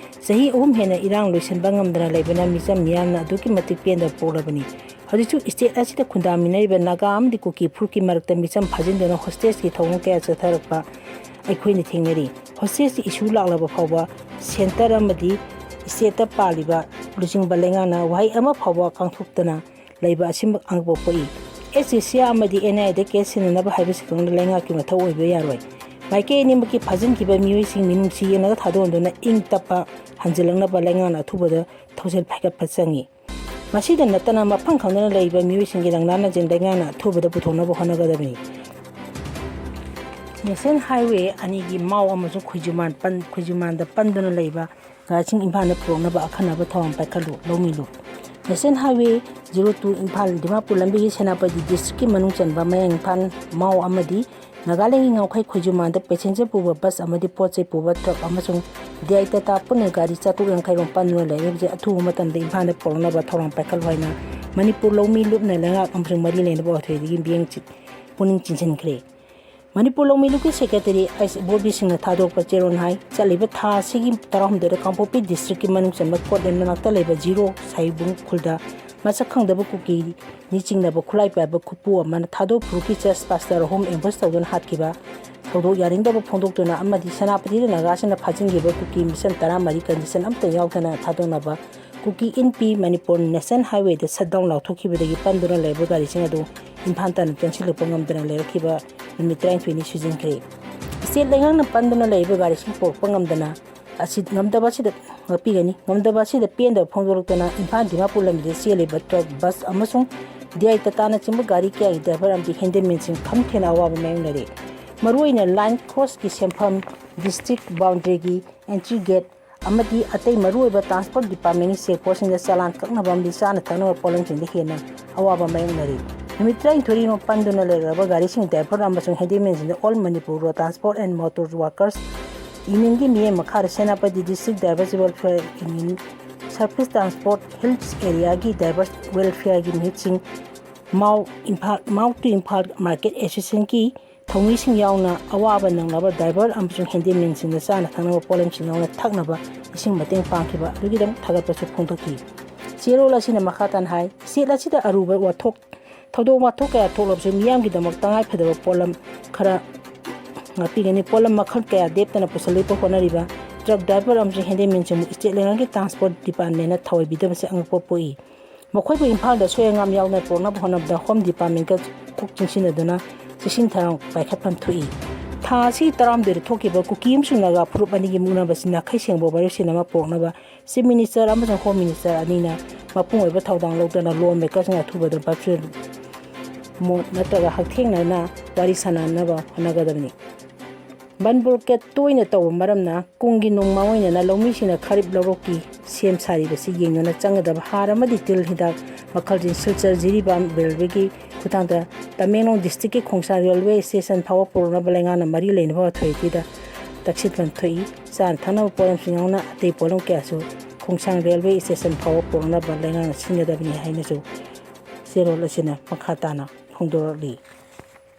ꯆꯍꯤ ꯑꯍꯨꯝ ꯍꯦꯟꯅ ꯏꯔꯥꯡ ꯂꯣꯏꯁꯤꯟꯕ ꯉꯝꯗꯅ ꯂꯩꯕꯅ ꯃꯤꯆꯝ ꯃꯤꯌꯥꯝꯅ ꯑꯗꯨꯛꯀꯤ ꯃꯇꯤꯛ ꯄꯦꯟꯗꯕ ꯄꯣꯛꯂꯕꯅꯤ꯫ ꯍꯧꯖꯤꯛꯁꯨ state ꯑꯁꯤꯗ ꯈꯨꯟꯗꯥꯃꯤꯟꯅꯔꯤꯕ ꯅꯥꯒꯥ ꯑꯃꯗꯤ ꯀꯨꯀꯤ ꯐꯨꯔꯨꯞꯀꯤ ꯃꯔꯛꯇ ꯃꯤꯆꯝ ꯐꯥꯖꯤꯟꯗꯨꯅ hostage ꯀꯤ ꯊꯧꯑꯣꯡ ꯀꯌꯥ ꯆꯠꯊꯔꯛꯄ ꯑꯩꯈꯣꯏꯅ ꯊꯦꯡꯅꯔꯤ꯫ Hostage ꯀꯤ issue ꯂꯥꯛꯂꯕ ꯐꯥꯎꯕ centre ꯑꯃꯗꯤ state ꯇ ꯄꯥꯜꯂꯤꯕ ꯂꯨꯆꯤꯡꯕ ꯂꯩꯉꯥꯛꯅ ꯋꯥꯍꯩ ꯑꯃ ꯐꯥꯎꯕ ꯈꯪꯗꯣꯛꯇꯅ ꯂꯩꯕ ꯑꯁꯤꯃꯛ ꯑꯉꯛꯄ ꯄꯣꯛꯏ꯫ Asphyxia ꯑꯃꯗꯤ N I A the case ꯁꯤꯟꯅꯅꯕ ꯍꯥꯏꯕꯁꯤ ꯈꯛꯇꯅ ꯂꯩꯉꯥꯛꯀꯤ ꯃꯊꯧ ꯑꯣꯏꯕ ꯌꯥꯔꯣꯏ꯫ ꯃꯥꯏꯀꯩ ꯑꯅꯤꯃꯛꯀꯤ ꯐꯥꯖꯤꯟꯈꯤꯕ ꯃꯤꯑꯣꯏꯁꯤꯡ ꯃꯤꯅꯨꯡꯁꯤ ꯌꯦꯡꯂꯒ ꯊꯥꯗꯣꯛꯍꯟꯗꯨꯅ ꯏꯪ ꯇꯞꯄ ꯍꯟꯖꯤꯜꯂꯛꯅꯕ ꯂꯩꯉꯥꯛꯅ ꯑꯊꯨꯕꯗ ꯊꯧꯁꯤꯜ ꯄꯥꯏꯈꯠꯄ ꯆꯪꯏ꯫ ꯃꯁꯤꯗ ꯅꯠꯇꯅ ꯃꯐꯝ ꯈꯪꯗꯅ ꯂꯩꯔꯤꯕ ꯃꯤꯑꯣꯏꯁꯤꯡꯒꯤ ꯂꯪꯂꯥ ꯂꯪꯖꯦꯜ ꯂꯩꯉꯥꯛꯅ ꯑꯊꯨꯕꯗ ꯄꯨꯊꯣꯛꯅꯕ ꯍꯣꯠꯅꯒꯗꯕꯅꯤ꯫ National Highway ꯑꯅꯤꯒꯤ ꯃꯥꯎ ꯑꯃꯁꯨꯡ ꯈꯣꯏꯖꯨꯃꯥꯟ ꯄꯟ-, ꯈꯣꯏꯖꯨꯃꯥꯟꯗ ꯄꯟꯗꯨꯅ ꯂꯩꯕ ꯒꯥꯔꯤꯁꯤꯡ ꯏꯝꯐꯥꯜꯗ ꯄꯨꯔꯛꯅꯕ ꯑꯈꯟꯅꯕ ꯊꯧꯔꯥꯡ ꯄꯥꯏꯈꯠꯂꯨ, ꯂꯧꯃꯤꯂꯨ꯫ National Highway zero two Imphal Dimapur ꯂꯝꯕꯤꯒꯤ ꯁꯦꯅꯥꯄꯇꯤ district ꯀꯤ ꯃꯅꯨꯡ ꯆꯟꯕ ꯃꯌꯥꯡ ꯏꯝꯐꯥꯜ ꯃꯥꯎ ꯑꯃꯗꯤ ꯅꯥꯒꯥꯂꯦꯟꯒꯤ ꯉꯥꯎꯈꯩ ꯈꯣꯏꯖꯨꯃꯥꯟꯗ passenger ꯄꯨꯕ bus ꯑꯃꯗꯤ ꯄꯣꯠ ꯆꯩ ꯄꯨꯕ truck ꯑꯃꯁꯨꯡ D I Tata ꯄꯨꯟꯅ ꯒꯥꯔꯤ ꯆꯥꯇ꯭ꯔꯨꯛ ꯌꯥꯡꯈꯩ ꯔꯣꯝ ꯄꯟꯗꯨꯅ ꯂꯩꯔꯦ꯫ ꯍꯧꯖꯤꯛ ꯑꯊꯨꯕ ꯃꯇꯝꯗ ꯏꯝꯐꯥꯜꯗ ꯄꯨꯔꯛꯅꯕ ꯊꯧꯔꯥꯡ ꯄꯥꯏꯈꯠꯂꯨ ꯍꯥꯏꯅ ꯃꯅꯤꯄꯨꯔ ꯂꯧꯃꯤ ꯂꯨꯞꯅ ꯂꯩꯉꯥꯛ ꯑꯃꯁꯨꯡ ꯃꯔꯤ ꯂꯩꯅꯕ authority ꯒꯤ ꯃꯤꯠꯌꯦꯡ ꯆꯤ-, ꯄꯨꯛꯅꯤꯡ ꯆꯤꯡꯁꯤꯟꯈ꯭ꯔꯦ꯫ ꯃꯅꯤꯄꯨꯔ ꯂꯧꯃꯤ ꯂꯨꯞꯀꯤ secretary ꯑꯩꯁ ꯏꯕꯣꯕꯤ ꯁꯤꯡꯅ ꯊꯥꯗꯣꯔꯛꯄ ꯆꯦꯔꯣꯜ ꯍꯥꯏ, ꯆꯠꯂꯤꯕ ꯊꯥ ꯑꯁꯤꯒꯤ ꯇꯔꯥꯍꯨꯝꯗꯣꯏꯗ ꯀꯥꯡꯄꯣꯛꯄꯤ district ꯀꯤ ꯃꯅꯨꯡ ꯆꯟꯕ ꯀꯣꯠꯂꯦꯟ ꯃꯅꯥꯛꯇ ꯂꯩꯕ ꯖꯤꯔꯣ ꯁꯥꯏꯕꯨꯡ ꯈꯨꯜꯗ ꯃꯁꯛ ꯈꯪꯗꯕ ꯀꯨꯀꯤꯅꯤ ꯆꯤꯡꯅꯕ ꯈꯨꯠꯂꯥꯏ ꯄꯥꯏꯕ ꯈꯨꯠꯄꯨ ꯑꯃꯅ ꯊꯥꯗꯣꯛ ꯐꯨꯔꯨꯞꯀꯤ church pastor ꯑꯍꯨꯝ ambush ꯇꯧꯗꯨꯅ ꯍꯥꯠꯈꯤꯕ ꯊꯧꯗꯣꯛ ꯌꯥꯅꯤꯡꯗꯕ ꯐꯣꯡꯗꯣꯛꯇꯨꯅ ꯑꯃꯗꯤ ꯁꯦꯅꯥꯄꯇꯤꯗ ꯅꯥꯒꯥꯁꯤꯡꯅ ꯐꯥꯖꯤꯟꯈꯤꯕ ꯀꯨꯀꯤ ꯃꯤꯁꯟ ꯇꯔꯥꯃꯔꯤ condition ꯑꯃꯠꯇ ꯌꯥꯎꯗꯅ ꯊꯥꯗꯣꯛꯅꯕ ꯀꯨꯀꯤ ꯏꯟ ꯄꯤ ꯃꯅꯤꯄꯨꯔ National Highway ꯗ shutdown ꯂꯥꯎꯊꯣꯛꯈꯤꯕꯗꯒꯤ ꯄꯟꯗꯨꯅ ꯂꯩꯔꯕ ꯒꯥꯔꯤꯁꯤꯡ ꯑꯗꯨ ꯏꯝꯐꯥꯜ ꯇꯥꯟꯅ ꯆꯪꯁꯤꯜꯂꯛꯄ ꯉꯝꯗꯅ ꯂꯩꯔꯛꯈꯤꯕ ꯅꯨꯃꯤꯠ ꯇꯔꯥꯅꯤꯊꯣꯏꯅꯤ ꯁꯨꯖꯤꯟꯈ꯭ꯔꯦ꯫ State ꯂꯩꯉꯥꯛꯅ ꯄꯟꯗꯨꯅ ꯂꯩꯔꯤꯕ ꯒꯥꯔꯤꯁꯤꯡ ꯄꯨꯔꯛꯄ ꯉꯝꯗꯅ ꯑꯁꯤ, ꯉꯝꯗꯕ ꯑꯁꯤꯗ ꯉꯥꯛꯄꯤꯒꯅꯤ꯫ ꯉꯝꯗꯕ ꯑꯁꯤꯗ ꯄꯦꯟꯗꯕ ꯐꯣꯡꯗꯣꯔꯛꯇꯨꯅ ꯏꯝꯐꯥꯜ ꯗꯤꯃꯥꯄꯨꯔ ꯂꯝꯕꯤꯗ ꯆꯦꯜꯂꯤꯕ truck, bus ꯑꯃꯁꯨꯡ D I Tata ꯅꯆꯤꯡꯕ ꯒꯥꯔꯤ ꯀꯌꯥꯒꯤ driver ꯑꯃꯗꯤ handyman ꯁꯤꯡ ꯈꯝ ꯊꯦꯡꯅ ꯑꯋꯥꯕ ꯃꯥꯌꯣꯛꯅꯔꯦ꯫ ꯃꯔꯨꯑꯣꯏꯅ line cross ꯀꯤ ꯁꯦꯟꯐꯝ, district boundary ꯒꯤ entry gate ꯑꯃꯗꯤ ꯑꯇꯩ ꯃꯔꯨꯑꯣꯏꯕ transport department ꯀꯤ check post ꯁꯤꯡꯗ ꯆꯂꯥꯟ ꯀꯛꯅꯕ ꯑꯃꯗꯤ ꯆꯥꯅ ꯊꯛꯅꯕ ꯄꯣꯠꯂꯝꯁꯤꯡꯗ ꯍꯦꯟꯅ ꯑꯋꯥꯕ ꯃꯥꯌꯣꯛꯅꯔꯤ꯫ ꯅꯨꯃꯤꯠ ꯇꯔꯥꯅꯤꯊꯣꯏꯅꯤꯃꯨꯛ ꯄꯟꯗꯨꯅ ꯂꯩꯔꯕ ꯒꯥꯔꯤꯁꯤꯡ driver ꯑꯃꯁꯨꯡ handyman ꯁꯤꯡꯗ All Manipur Road Transport and Motor Workers Union ꯒꯤ ꯃꯤꯠꯌꯦꯡ ꯃꯈꯥꯗ Senapati District Drivers Welfare Union, Surface Transport Hills Area ꯒꯤ Drivers Welfare ꯒꯤ ꯃꯤꯍꯨꯠꯁꯤꯡ, ꯃꯥꯎ ꯏꯝꯐꯥꯜ, ꯃꯥꯎ to ꯏꯝꯐꯥꯜ Market Association ꯀꯤ ꯊꯧꯃꯤꯁꯤꯡ ꯌꯥꯎꯅ ꯑꯋꯥꯕ ꯅꯪꯂꯕ driver ꯑꯃꯁꯨꯡ handyman ꯁꯤꯡꯗ ꯆꯥꯅ ꯊꯛꯅꯕ ꯄꯣꯠꯂꯝꯁꯤꯡ ꯌꯥꯎꯅ ꯊꯛꯅꯕ ꯏꯁꯤꯡ ꯃꯇꯦꯡ ꯄꯥꯡꯈꯤꯕ ꯑꯗꯨꯒꯤꯗꯃꯛ ꯊꯥꯒꯠꯄꯁꯨ ꯐꯣꯡꯗꯣꯛꯈꯤ꯫ ꯆꯦꯔꯣꯜ ꯑꯁꯤꯅ ꯃꯈꯥ ꯇꯥꯅ ꯍꯥꯏ, state ꯑꯁꯤꯗ ꯑꯔꯨꯕ ꯋꯥꯊꯣꯛ, ꯊꯧꯗꯣꯛ ꯋꯥꯊꯣꯛ ꯀꯌꯥ ꯊꯣꯛꯂꯕꯁꯨ ꯃꯤꯌꯥꯝꯒꯤꯗꯃꯛ ꯇꯉꯥꯏ ꯐꯗꯕ ꯄꯣꯠꯂꯝ ꯈꯔ ꯉꯥꯛꯄꯤꯒꯅꯤ꯫ ꯄꯣꯠꯂꯝ ꯃꯈꯜ ꯀꯌꯥ ꯂꯦꯞꯇꯅ ꯄꯨꯁꯤꯜꯂꯛꯄ ꯍꯣꯠꯅꯔꯤꯕ truck driver ꯑꯃꯁꯨꯡ handyman ꯁꯤꯡꯕꯨ state ꯂꯩꯉꯥꯛꯀꯤ transport department ꯅ ꯊꯑꯣꯏꯕꯤꯗꯕꯁꯤ ꯑꯉꯛꯄ ꯄꯣꯛꯏ꯫ ꯃꯈꯣꯏꯕꯨ ꯏꯝꯐꯥꯜꯗ ꯑꯁꯣꯏ ꯑꯉꯥꯝ ꯌꯥꯎꯗꯅ ꯄꯨꯔꯛꯅꯕ ꯍꯣꯠꯅꯕꯗ Home Department ꯀ ꯀꯣꯛ ꯆꯤꯡꯁꯤꯟꯅꯗꯨꯅ ꯆꯦꯛꯁꯤꯟ ꯊꯧꯔꯥꯡ ꯄꯥꯏꯈꯠꯐꯝ ꯊꯣꯛꯏ꯫ ꯊꯥ ꯑꯁꯤꯒꯤ ꯇꯔꯥꯍꯨꯝꯗꯣꯏꯗ ꯊꯣꯛꯈꯤꯕ ꯀꯨꯀꯤ ꯑꯃꯁꯨꯡ ꯅꯥꯒꯥ ꯐꯨꯔꯨꯞ ꯑꯅꯤꯒꯤ ꯃꯨꯛꯅꯕꯁꯤ ꯅꯥꯈꯩ ꯁꯦꯡꯕ ꯋꯥꯔꯦꯞꯁꯤꯟ ꯑꯃ ꯄꯨꯔꯛꯅꯕ Chief Minister ꯑꯃꯁꯨꯡ Home Minister ꯑꯅꯤꯅ ꯃꯄꯨꯡ ꯑꯣꯏꯕ ꯊꯧꯗꯥꯡ ꯂꯧꯗꯨꯅ lawmakers ꯁꯤꯡ ꯑꯊꯨꯕꯗ virtual mode ꯅꯠꯇ꯭ꯔꯒ ꯍꯛꯊꯦꯡꯅꯅ ꯋꯥꯔꯤ ꯁꯥꯟꯅꯅꯕ ꯍꯣꯠꯅꯒꯗꯕꯅꯤ꯫ ꯕꯟ ꯕ꯭ꯂꯣꯀꯦꯠ ꯇꯣꯏꯅ ꯇꯧꯕ ꯃꯔꯝꯅ ꯀꯨꯝꯒꯤ ꯅꯣꯡ ꯃꯥꯡꯑꯣꯏꯅꯅ ꯂꯧꯃꯤꯁꯤꯡꯅ ꯈꯥꯔꯤꯞ ꯂꯧꯔꯣꯛꯀꯤ ꯁꯦꯝ ꯁꯥꯔꯤꯕꯁꯤ ꯌꯦꯡꯗꯨꯅ ꯆꯪꯒꯗꯕ ꯍꯥꯔ ꯑꯃꯗꯤ ꯇꯤꯜ ꯍꯤꯗꯥꯛ ꯃꯈꯜꯁꯤꯡ ꯁꯤꯜꯆꯔ ꯖꯤꯔꯤꯕꯥꯝ ꯔꯦꯜꯋꯦꯒꯤ ꯈꯨꯠꯊꯥꯡꯗ ꯇꯃꯦꯡꯂꯣꯡ ꯗꯤꯁꯇ꯭ꯔꯤꯛꯀꯤ ꯈꯣꯡꯁꯥꯡ ꯔꯦꯜꯋꯦ ꯁ꯭ꯇꯦꯁꯟ ꯐꯥꯎꯕ ꯄꯨꯔꯛꯅꯕ ꯂꯩꯉꯥꯛꯅ ꯃꯔꯤ ꯂꯩꯅꯕ ꯑꯊꯣꯔꯤꯇꯤꯗ ꯇꯛꯁꯤꯟꯐꯝ ꯊꯣꯛꯏ꯫ ꯆꯥꯅ ꯊꯛꯅꯕ ꯄꯣꯠꯂꯝꯁꯤꯡ ꯌꯥꯎꯅ ꯑꯇꯩ ꯄꯣꯠꯂꯝ ꯀꯌꯥꯁꯨ ꯈꯣꯡꯁꯥꯡ ꯔꯦꯜꯋꯦ ꯁ꯭ꯇꯦꯁꯟ ꯐꯥꯎꯕ ꯄꯨꯔꯛꯅꯕ ꯂꯩꯉꯥꯛꯅ ꯁꯤꯟꯒꯗꯕꯅꯤ ꯍꯥꯏꯅꯁꯨ ꯆꯦꯔꯣꯜ ꯑꯁꯤꯅ ꯃꯈꯥ ꯇꯥꯅ ꯐꯣꯡꯗꯣꯔꯛꯂꯤ꯫